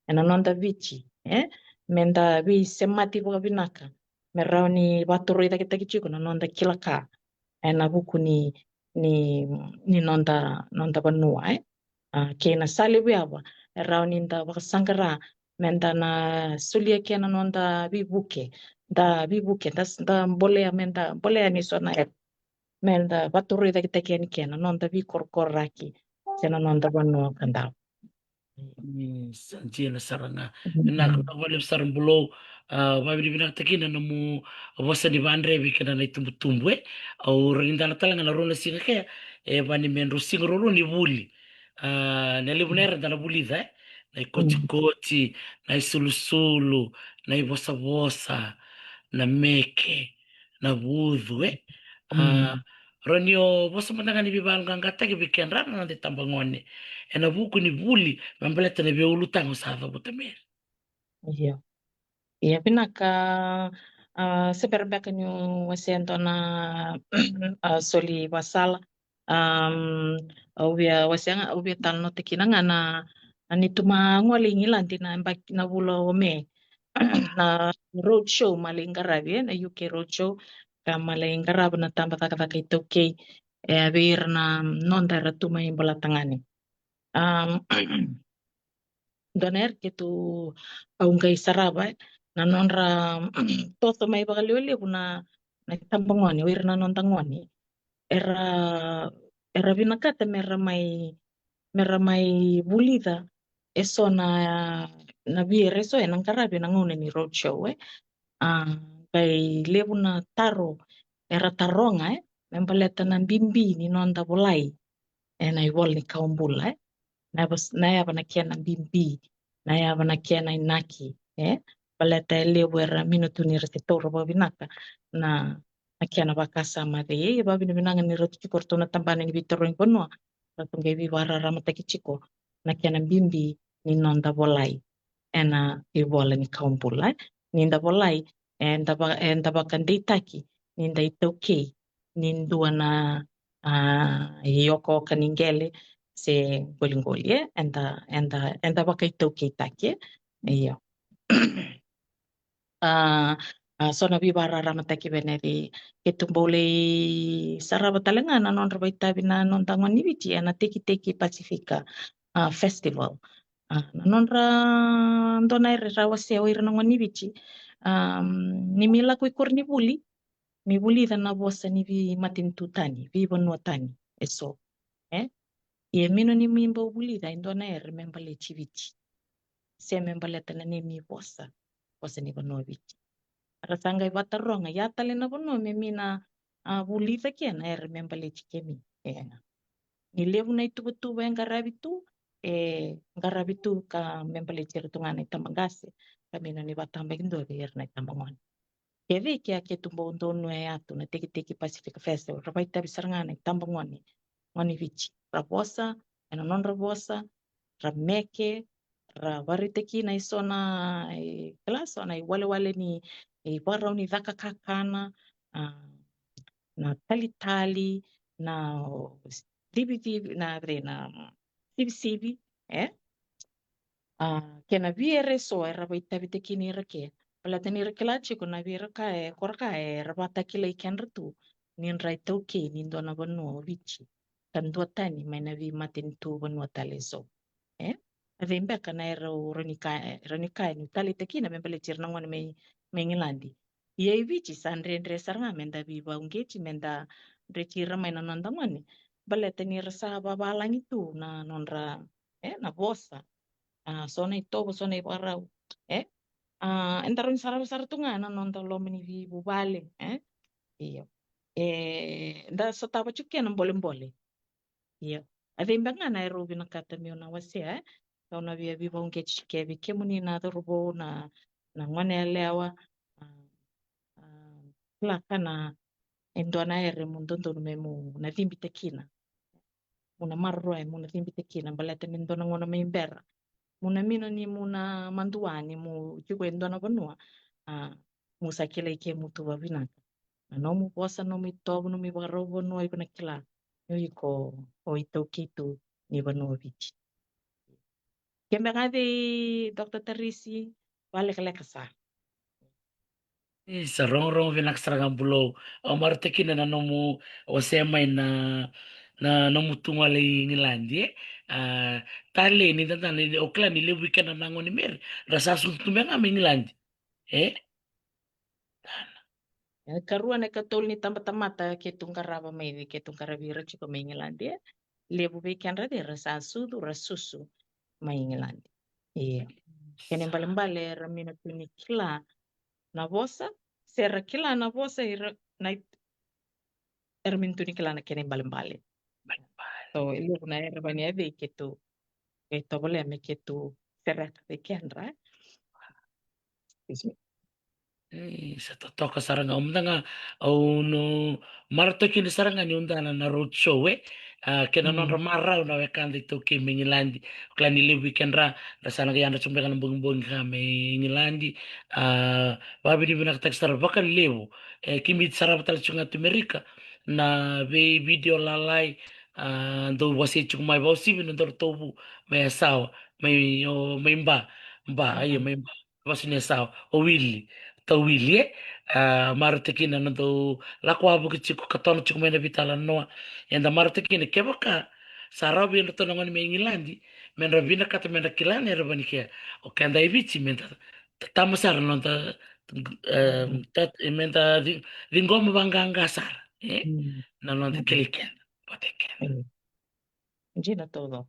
ena noda Viti, e? Meda veisemati vakavinaka me rawa ni vatoroi caketaki tiko na noda kila ka ena vuku ni, ni, ni noda, noda vanua, e? A, kei na sa levu yava e rawa ni da vakasaqara meda na solia kina na noda veivuke, da veivuke, da, da bolea, meda bolea ni so na era, meda vatoroi caketaki yani kina na noda veikorokoraki se na noda vanua ka dau. Mm, sa dina sara ga. Vinaka, vinaka vakalevu sara Bulou. A, vakavinavinakataka kina na nomu vosa ni vadreve kei na itubutubu, e. Au rawa ni dana tale ga na rua na siga ke, e, vani me drau siga ruarua ni vuli. A, na levu na era da na vulica, e. Na ikotikoti, na isulusulu, na ivosavosa, na meke, na vucu, e. A, rawa ni o vosa mada ga ni veivakayaloqaqataki vei kedra na noda itabagone ena vuku ni vuli me baleta na veiulutaga au sa cavuta mai. Io. Ia vinaka, a, se bera beka niu wasea e dua na, a, soli vakasala. Am, au via wasea ga, au via talanoataka kina ga na, na neitou mai gole i Igiladi na yabaki, na vula o Me. Na road show mai lai qaravi, e, na U K road show, ka mai lai qarava na tabacakacaka iTaukei, e, vei ira na noda era tu mai Bolatagane. Am, dua na era keitou, au qai sarava, e, na nodra toso mai vakalevulevu na, na itabagone, o ira na noda gone. Era, era vinakata mera mai, mera mai vulica eso na, na vei ira eso ena qaravi ena gauna ni road show, e. A, qai levu na taro era taroga, e, me baleta na bibi ni noda volai ena ivola ni kawa bula, e. Na yava, na yava na kena bibi, na yava na kena inaki, e. Baleta e levu era minotu ni ra se taura vakavinaka na, na kena vakasama cei. E vakavinavinaka ni ratou tiko ratou na tabana ni veitarogi vanua, ratou qai veivakararamataki tiko na kena bibi ni noda volai ena ivola ni kawa bula, e. Ni da volai, eda va, eda vakadeitaki ni da iTaukei ni dua na, a, iokaoka ni qele se qoliqoli, e. Eda, eda, eda vakaitaukeitaki, e. Io. A, a, so na veivakararamataki vei na vei, keitou bau lai sarava tale ga na nodra vakaitavi na noda gone ni Viti ena Tekiteki Pasifika, a, Festival. A, na nodra, dua na era wasea o ira na gone ni Viti, am, ni mi lako i koronivuli, mi vulica na vosa ni veimatanitu tani, veivanua tani eso, e. Ia mino ni mi bau vulica e dua na era me baleti Viti se me baleta na neimi vosa, vosa ni vanua Viti. Ra sa qai vataroga, ia tale na vanua me mi na, a, vulica kina era me baleti kemi, e. Ni levu na ituvatuva e qaravi tu, e qaravi tu ka me baleti ira tu ga na itabaqase, ka mino ni vakatabakidua vei ira na itabagone. Kevei ke a keitou bau donuya tu na Tekiteki Pasifika Festival, ra vakaitavi sara ga na itabagone, gone Viti, ra vosa ena nodra vosa, ra meke, ra vakaraitaki na eso na, e, kila, so na iwalewale ni, e, ivakarau ni caka kakana, a, na talitali, na, o, civicivi, na, na sivisivi, e? A, kei na vei era eso era vakaitavitaki ni ra ke. Baleta ni ra kila tiko na vei ira ka e, ko ra ka era vakatakilai kedra tu ni ra iTaukei ni dua na vanua o Viti ka duatani mai na veimatanitu vanua tale eso. E? A cei beka na era au rawa ni ka, e, rawa ni ka ni taleitaki kina me baleti ira na gone mai, mai Igiladi. Ia i Viti sa dredre sara ga me da veivauqeti, me da dreti ira mai na noda gone. Baleta ni ra sa vavalagi tu na nodra, e, na vosa. A, so na itovo, so na ivakarau, e. A, eda rawa ni sarava sara tu ga na noda loma ni veivuvale, e. Io. E, da sotava tiko kina na bolebole. Io. A cei beka ga na era au vinakata meu na wasea, e. Au na via veivauqeti tiko vei kemuni na cauravou, na, na gone yalewa, a, a, kila ka na, e dua na ere mo dodonu me mo na cibita kina. Mo na maroroya, mo na cibita kina baleta ni dua na gauna mai bera mo na mino ni mo na madua ni mo tiko e dua na vanua, a, mo sa kilai kemu tu vavinaka. Na nomu vosa, nomu itovo, nomu ivakarau vanua, iko na kila ni o iko o iTaukei tu ni vanua o Viti. Ke beka ga cei, Doctor Tarisi, vakalekaleka sa. Isa, rogorogo vinaka sara ga, Bulou. Au marautaka kina na nomu wasea mai na, na nomu tu gole i Igiladi, e? A, talei ni dada, ni, o kila ni levu i keda na gone meri ra sa sucu tu beka ga mai Igiladi, e? E karua na ikatolu ni tabatamata keitou qarava mai, keitou qaravi ira tiko mai Igiladi, e? Levu vei kedra cei ra sa sucu, ra susu mai Igiladi. Ia. Kena ibalebale era mino tu ni kila na vosa, se ra kila na vosa, ira na, era mino tu ni kila na kena ibalebale. So, e levu na era vani a vei keitou, keitou volea me keitou sereka vei kedra. Excuse me. E, sa totoka sara ga, au mada ga, au no marautaka kina sara ga niu dana na road show, e. A, kena nodra marau na wekada iTaukei mai Igiladi. O kila ni levu i kedra, ra sa na qai yadra tiko beka na bogibogi ka mai Igiladi. A, vakavinavinakataki sara vakalevu. E, keimami sarava tale tiko ga tu Merika na vei video lalai, a, dou wasei tiko mai, vakauasivi na nodaru tauvu mai Yasawa, mai, o, mai Ba, Ba, io, mai Ba. Vasu ni Yasawa, o Wili, tau Wili, e? A, marautaka kina na nodaru lako wavoki tiko, ka tona tiko mai na veitalanoa. Eda marautaka kina kevaka sa rawa vei iratou na gone mai Igiladi me ra vinakata me ra kila na era vani kea. O keda e Viti me da tatama sara na noda, e, ta-, me da ci-, ciqoma vaqaqa sara, e? Na noda kilai keda, vata kei keda. Dina taucoko.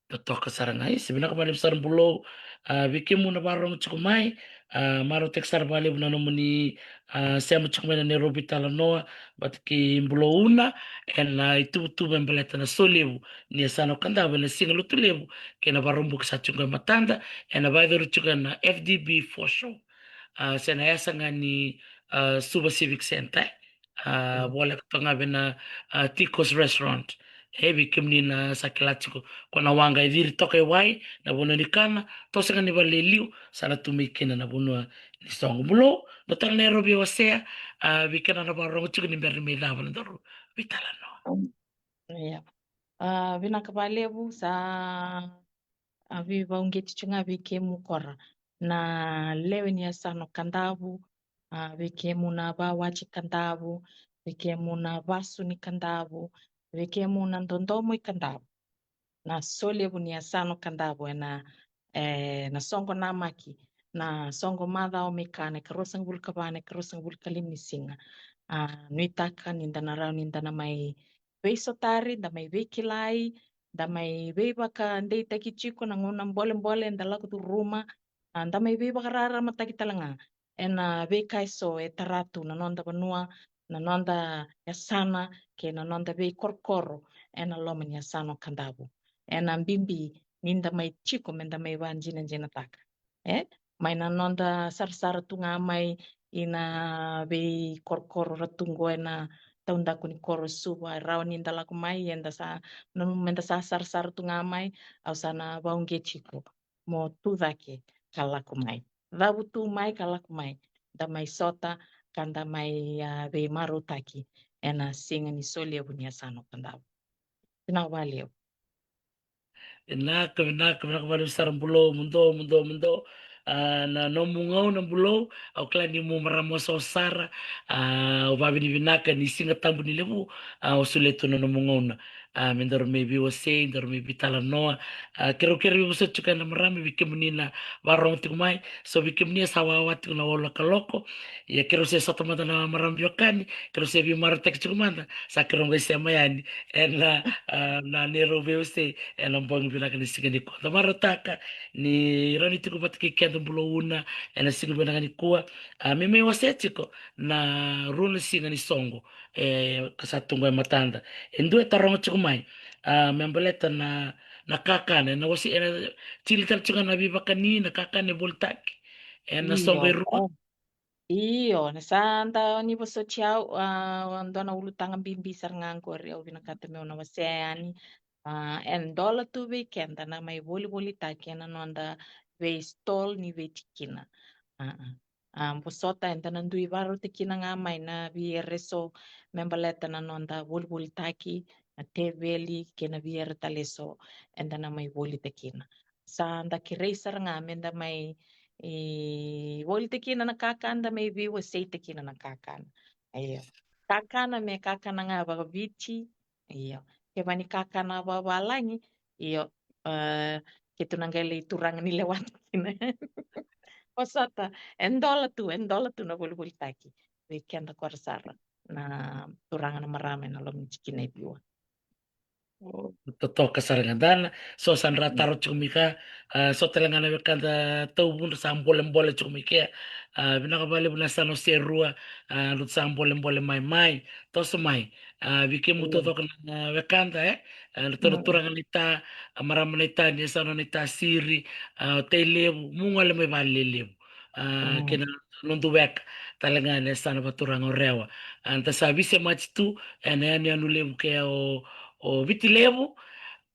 Totoka sara ga, e, sa vinaka vakalevu sara Bulou. A, vei kemuni na vakarorogo tiko mai, a, marautaki sara vakalevu na nomuni, a, sema tiko mai na neirau veitalanoa vata kei Bulou Una ena ituvatuva e baleta na Solevu ni Yasana o Kadavu ena Siga Lotulevu kei na Vakaraubuka sa tiko e matada, ena vakayacori tiko ena F D B four show. A, se na yasa ga ni, a, Suva Civic Centre, e? A, voleka toka ga vei na, a, Tico's Restaurant. E, vei kemuni na sa kila tiko ko na waqa e ciri toka i wai, na vanua ni kana, toso ga ni vale e liu, sa na tu mai kina na vanua ni soqo. Bulou, dua tale na neirau veiwasea, a, vei keda na vakarorogo tiko ni bera ni mai cava na nodaru veitalanoa. Ia. A, vinaka vakalevu, sa a, veivakauqeti tiko ga vei kemu kora na lewe ni Yasana o Kadavu, a, vei kemu na Vawati Kadavu, vei kemu na Vasu ni Kadavu, vei kemu na Dodomo i Kadavu. Na Solevu ni Yasana o Kadavu ena, e, na soqo namaki, na soqo macawa mai ka na ikaruasagavulu ka va, na ikaruasagavulu ka lima ni siga. A, nuitaka ni da na rawa ni da na mai veisotari, da mai veikilai, da mai veivakadeitaki tiko na gauna bolebole da lako curuma, a, da mai veivakararamataki tale ga ena veika eso e tara tu na noda vanua, na noda yasana, kei na noda veikorokoro ena loma ni Yasana o Kadavu. Ena bibi ni da mai tiko me da mai vakadinadinataka, e? Mai na noda sarasara tu ga mai ina veikorokoro ra tu qo ena taudaku ni koro Suva, e rawa ni da lako mai, eda sa, nanuma me da sa sarasara tu ga mai, au sa na vakauqeti iko mo tu cake ka lako mai. Cavutu mai ka lako mai, da mai sota ka da mai, a, veimarautaki ena siga ni Solevu ni Yasana o Kadavu. Vinaka vakalevu. Vinaka, vinaka, vinaka vakalevu sara Bulou, mudou, mudou, mudou. A, na nomu gauna Bulou, au kila ni mo marama oso sara. A, au vakavinavinaka ni Siga Tabu ni Levu, a, o solia tu na nomu gauna. A, me daru mai veiwasei, daru mai veitalanoa. A, keirau, keirau veivosoti tiko ena marama, vei kemuni na vakarorogo tiko mai. So vei kemuni e sa wawa tiko na walu na kaloko. Ia keirau se sota mada na marama veiwekani, keirau se veimarautaki tiko mada, sa keirau qai sema yani ena, a, na neirau veiwasei ena bogi vinaka ni siga nikua. Da marautaka ni rawa ni tiko vata kei keda Bulou Una ena siga vinaka nikua. A, me mai wasea tiko na rua na siga ni soqo, e, ka sa tu qo e matada. E dua e taroga tiko mai, a, me baleta na, na kakana, ena wase, ena tili tale tiko na veivakani, na kakana e volitaki ena soqo e rua. Io, na sa da ni vosoti au, a, dua na ulutaga bibi sara ga qori au vinakata meu na wasea yani. A, e dola tu vei keda na mai volivolitaki ena noda vei stall ni vei tikina. A, a. A, vosota eda na dui varautaki kina ga mai na vei ere so me baleta na noda volivolitaki, na teveli kei na vei ere tale so eda na mai volitaki kina. Sa da kerei sara ga me da mai, e, volitaki kina na kakana, da mai veiwaseitaki kina na kakana. Io. Kakana me kakana ga vakaviti. Io. Kevaka ni kakana vavalagi, io, e, keitou na qai lai turaga ni lewata kina. Vosota, e dola tu, e dola tu na volivolitaki vei keda qori sara na turaga na marama ena loma ni tikina e Viwa. O, totoka sara ga dana. So sa dra taro tiko mai ka, a, so tale ga na wekada Tauvudra sa bolebole tiko mai kea. A, vinaka vakalevu na yasana o Serua, a, ratou sa bolebole mai, mai, toso mai. A, vei kemu totoka na wekada, e, a, ratou na turaga na ita, a, marama na ita, ni yasana na ita Siri, a, o Tailevu, mu gole mai Valelevu. A, kei na nodu weka tale ga na yasana vakaturaga o Rewa. A, da sa veisemati tu ena yanuyanu levu kea o, o Viti Levu.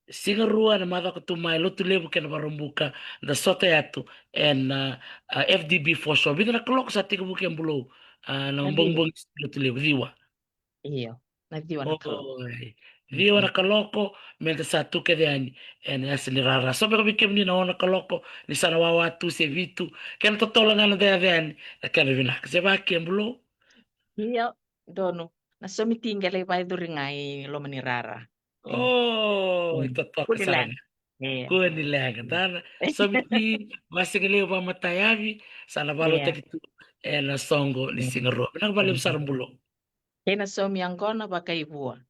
Siga Rua na macawa ka tu mai, Lotulevu kei na Vakaraubuka, da sota yatu ena, a, F D B Foreshore. Vica na kaloko sa tekivu ke Bulou, a, na bogibogi Lotulevu, ciwa. Io, na ciwa na kaloko. Oi. Ciwa na kaloko, me da sa tu kece yani ena yasa ni rara. So beka vei kemuni na ono na kaloko, ni sa na wawa tu se vitu, kena totolo ga na da yaco yani, na kena vinaka. Se vaka ke Bulou? Io, donu. Na somiti qai lai vakayacori ga i loma ni rara. O, totoka sara ga. Kua ni leqa. Dana, somiti, vasigalevu, vakamatayavi, sa na vakarautaki tu ena soqo ni Siga Rua. Vinaka vakalevu sara Bulou. Kei na saumi yaqona vakaivua.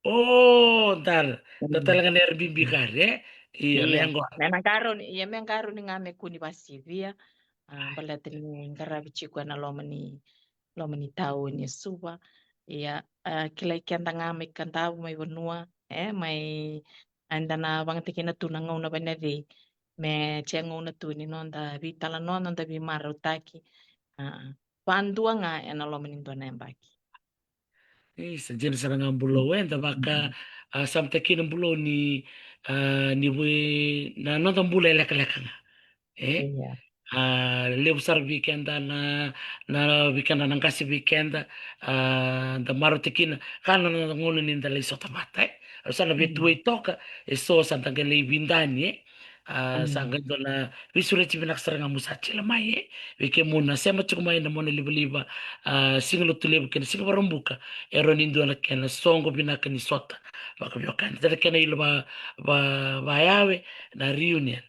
O, dara. Dua tale ga na era bibi kari, e? Io, na yaqona. Me na qarauni, ia me qarauni ga me kua ni vakasivia. A, baleta ni qaravi tiko ena loma ni, loma ni tauni e Suva. Ia, a, kilai keda ga mai Kadavu, mai vanua, e, mai, eda na vakayagataka tu na gauna vakavinaka me tiko gauna tu ni noda veitalanoa, noda veimarautaki. A, vakadua ga ena loma ni dua na yabaki. Isa, dina sara ga Bulou, e, da vaka, a, samataki kina Bulou ni, a, ni vei na noda bula e lekaleka ga. E? A, levu sara vei keda na, na vei keda na qase vei keda, a, da marautaki kina, ka na noda gauna ni da lai sota vata, e? Au sa na vetuai toka, e so sa da qai lai vidani, e? A, sa qai dua na veisureti vinaka sara ga mo sa tila mai, e? Vei kemuni na sema tiko mai na monalivaliva, a, Siga Lotulevu kei na Siga Vakaraubuka, e rawa ni dua na kena soqo vinaka ni sota vakaveiwekani. Dua na kena ilo va, va, vayawe na reunion.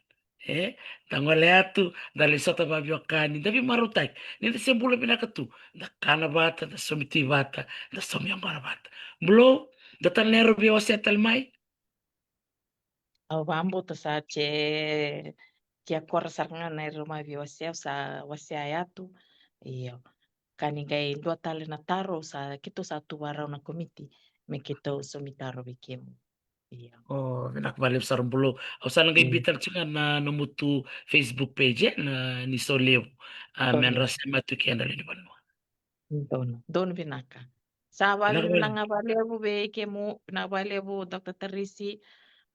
E, da gole yatu, da lai sota vakaveiwekani, da veimarautaki. Ni da se bula vinaka tu, da kana vata, da somiti vata, da saumi yaqona vata. Bulou, dua tale na era via wasea tale mai? Au vakabauta sa tiko, ke kora sara ga na era mai via wasea, au sa wasea yatu. Io. Ka ni qai dua tale na taro, sa, keitou sa tu vakarau na komiti me keitou saumi taro vei kemu. Io. O, vinaka vakalevu sara Bulou. Au sa na qai biuta tiko ga na nomutu Facebook page, e, na Ni Solevu. A, me ra sema tu kina na lewe ni vanua. Donu, donu vinaka. Sa vakavinavinaka vakalevu vei kemu, vinaka vakalevu Doctor Tarisi,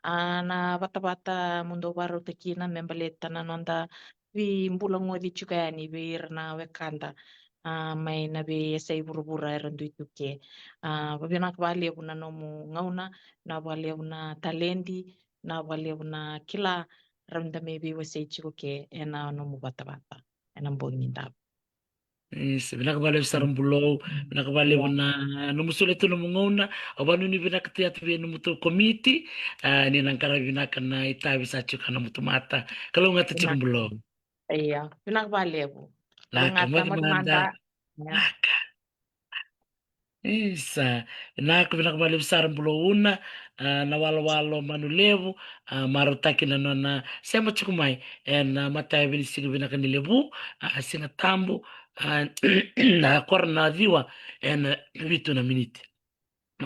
a, na vatavata mo dou vakarautaki kina me baleta na noda veibulagoci tiko yani vei ira na wekada, a, mai na veiyasai vuravura era dui tu ke. A, vinaka vakalevu na nomu gauna, vinaka vakalevu na taledi, vinaka vakalevu na kila, rawa ni da mai veiwasei tiko ke ena nomu vatavata ena bogi ni davu. Isa, vinaka vakalevu sara Bulou, vinaka vakalevu na nomu solia tu nomu gauna, au vakanuinui vinaka tu yatu vei nomutou komiti, a, ni na qaravi vinaka na itavi sa tiko na nomutou mata. Kalougata tiko Bulou. Io, vinaka vakalevu. Vinaka, moce mada. Vinaka. Isa, vinaka, vinaka vakalevu sara Bulou Una, a, na walowalo Manu Levu, a, marautaki na nona sema tiko mai ena, a, matayavi ni siga vinaka ni Levu, a, Siga Tabu, a, na koro na ciwa ena vitu na miniti.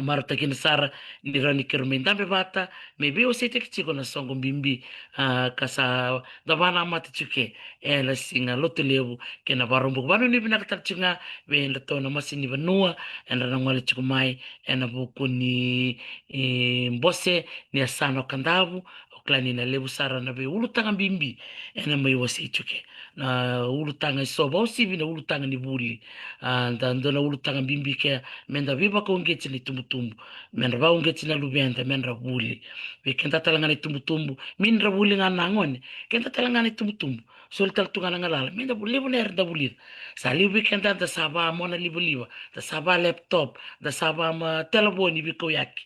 marautaka kina sara ni rawa ni keirau mai dabe vata me veiwaseitaki tiko na soqo bibi, a, ka sa da vakanamata tiko ke ena siga Lotulevu kei na Vakaraubuka. Vakanuinui vinaka tale tiko ga vei kedratou na masi ni vanua era na gole tiko mai ena vuku ni, e, bose ni yasana o Kadavu. Au kila ni na levu sara na veiulutaga bibi ena mai wasei tiko ke. Na ulutaga eso, vakauasivi na ulutaga ni vuli. A, da dua na ulutaga bibi ke me da veivakauqeti na itubutubu, me da vakauqeti na luveda me da vuli. Vei keda tale ga na itubutubu, me da vuli ga na gone, keda tale ga na itubutubu. Soli tale tu ga na galala, me da vu-, levu na era da vulica. Sa levu vei keda da sa vakamona livaliva, da sa vakalaptop, da sa vakama telefoni veikauyaki.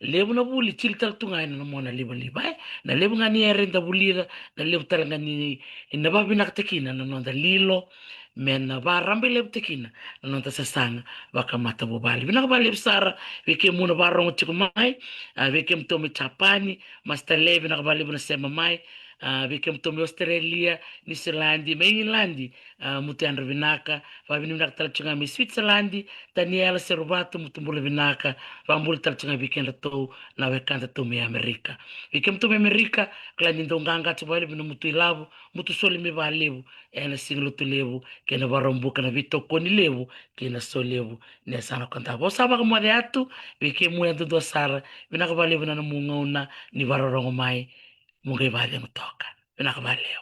Levu na vuli tili tale tu ga ena mona livaliva, e. Na levu ga ni era eda vulica, na levu tale ga ni na vakavinakatakina na noda lilo, me na vakarabailevutakia na noda sasaga vakamatavuvale. Vinaka vakalevu sara vei kemuni na vakarogo tiko mai, a, vei kemuni tou mai Japani, Master Le, vinaka vakalevu na sema mai, a, vei kemuni tou mai Australia, Niusiladi, mai Igiladi, a, mutu yadra vinaka, vakavinavinaka tale tiko ga mai Switzerland, Taniela Seruvatu, mutu bula vinaka, vakabula tale tiko ga vei kedratou na wekada tou mai Amerika. Vei kemuni tou mai Amerika, kila ni dau qaqa tiko vakalevu na mutu ilavo, mutu soli mai vakalevu ena siga Lotulevu kei na Vakaraubuka, na veitokoni levu kei na so levu ni yasana o Kadavu. Au sa vakamoce yatu vei kemuni yadudua sara, vinaka vakalevu na nomu gauna ni vakarorogo mai, mo qai vakacegu toka. Vinaka vakalevu.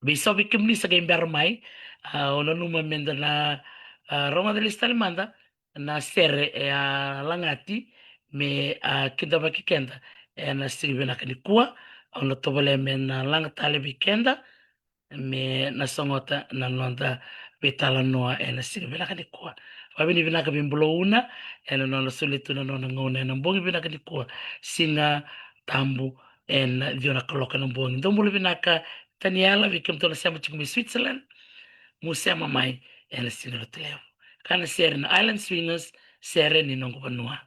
Veisau vei kemuni sa qai bera mai, a, au nanuma me da na, a, rogoca lesu tale mada na sere e a lagati me, a, kidavaki keda ena siga vinaka nikua. Au na tovolea me na laga tale vei keda me na sogota na noda veitalanoa ena siga vinaka nikua. Vakavinavinaka vei Bulauna ena nona solia tu na nona gauna ena bogi vinaka nikua, Siga Tabu, ena ciwa na kaloko ena bogi. Dou bula vinaka Taniela, vei kemudou na sema tiko mai Switzerland, mo sema mai ena siga Lotulevu. Ka na sere na Island Swingers, sere ni noqu vanua.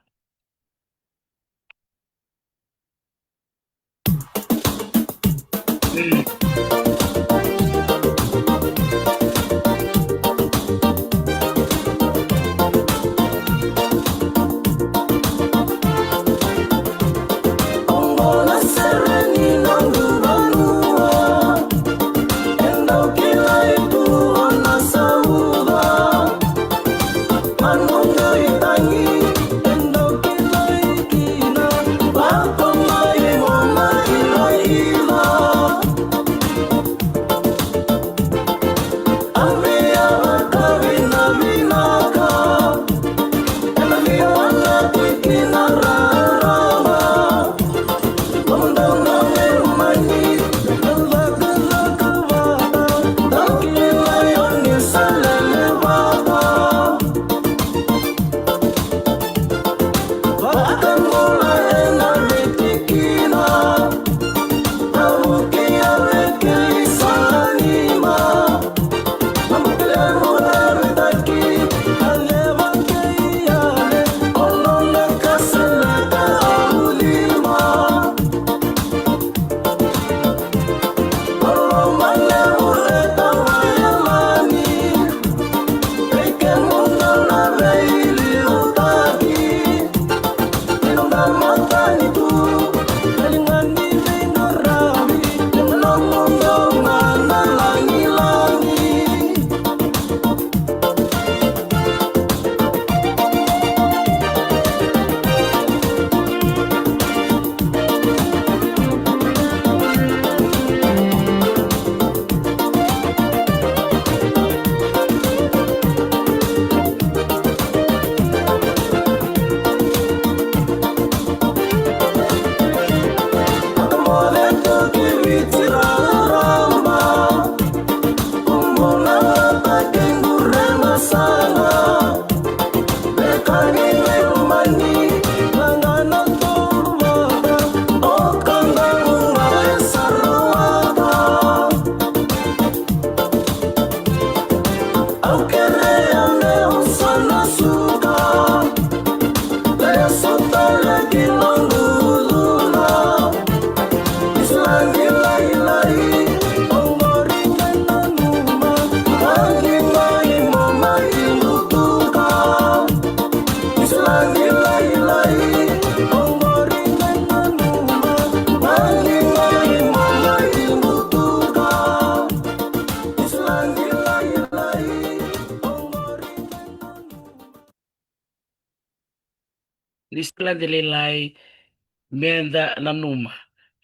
Ni sa lade lailai me da nanuma.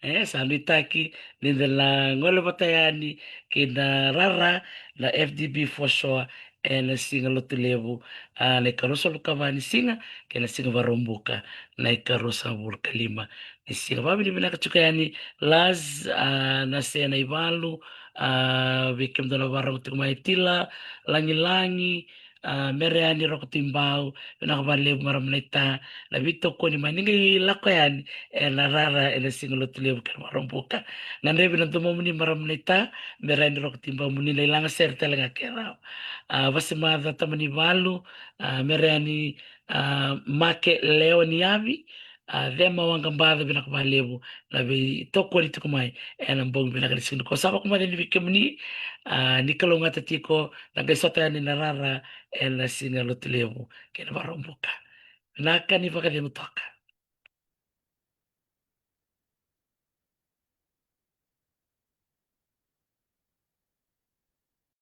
E sa nuitaki ni da na gole vata yani kei na rara na F D B Foreshore ena siga Lotulevu, a, na ikaruasagavulu ka va ni siga kei na siga Vakaraubuka na ikaruasagavulu ka lima ni siga. Vakavinavinaka tiko yani Laz, a, na sena ivalu, a, vei kemudou na vakarogo tiko mai Tila, Lagilagi, a, Mereani Rokotibau, vinaka vakalevu marama naita na veitokoni mai ni qai lako yani ena rara ena siga Lotulevu kei na Vakaraubuka. Gadrevi na domomuni marama naita, Mereani Rokotibau, mo ni na ilaga sere tale ga ke rawa. A, Vasemaca Tamanivalu, a, Mereani, a, Make Leoniyavi, a, Cema Waqabaca, vinaka vakalevu na veitokoni tiko mai ena bogi vinaka ni siga nikua. Sa vakabauta ni vei kemuni, a, ni kalougata tiko, na qai sota yani na rara ena siga Lotulevu kei na Vakaraubuka. Vinaka ni vakacegu toka.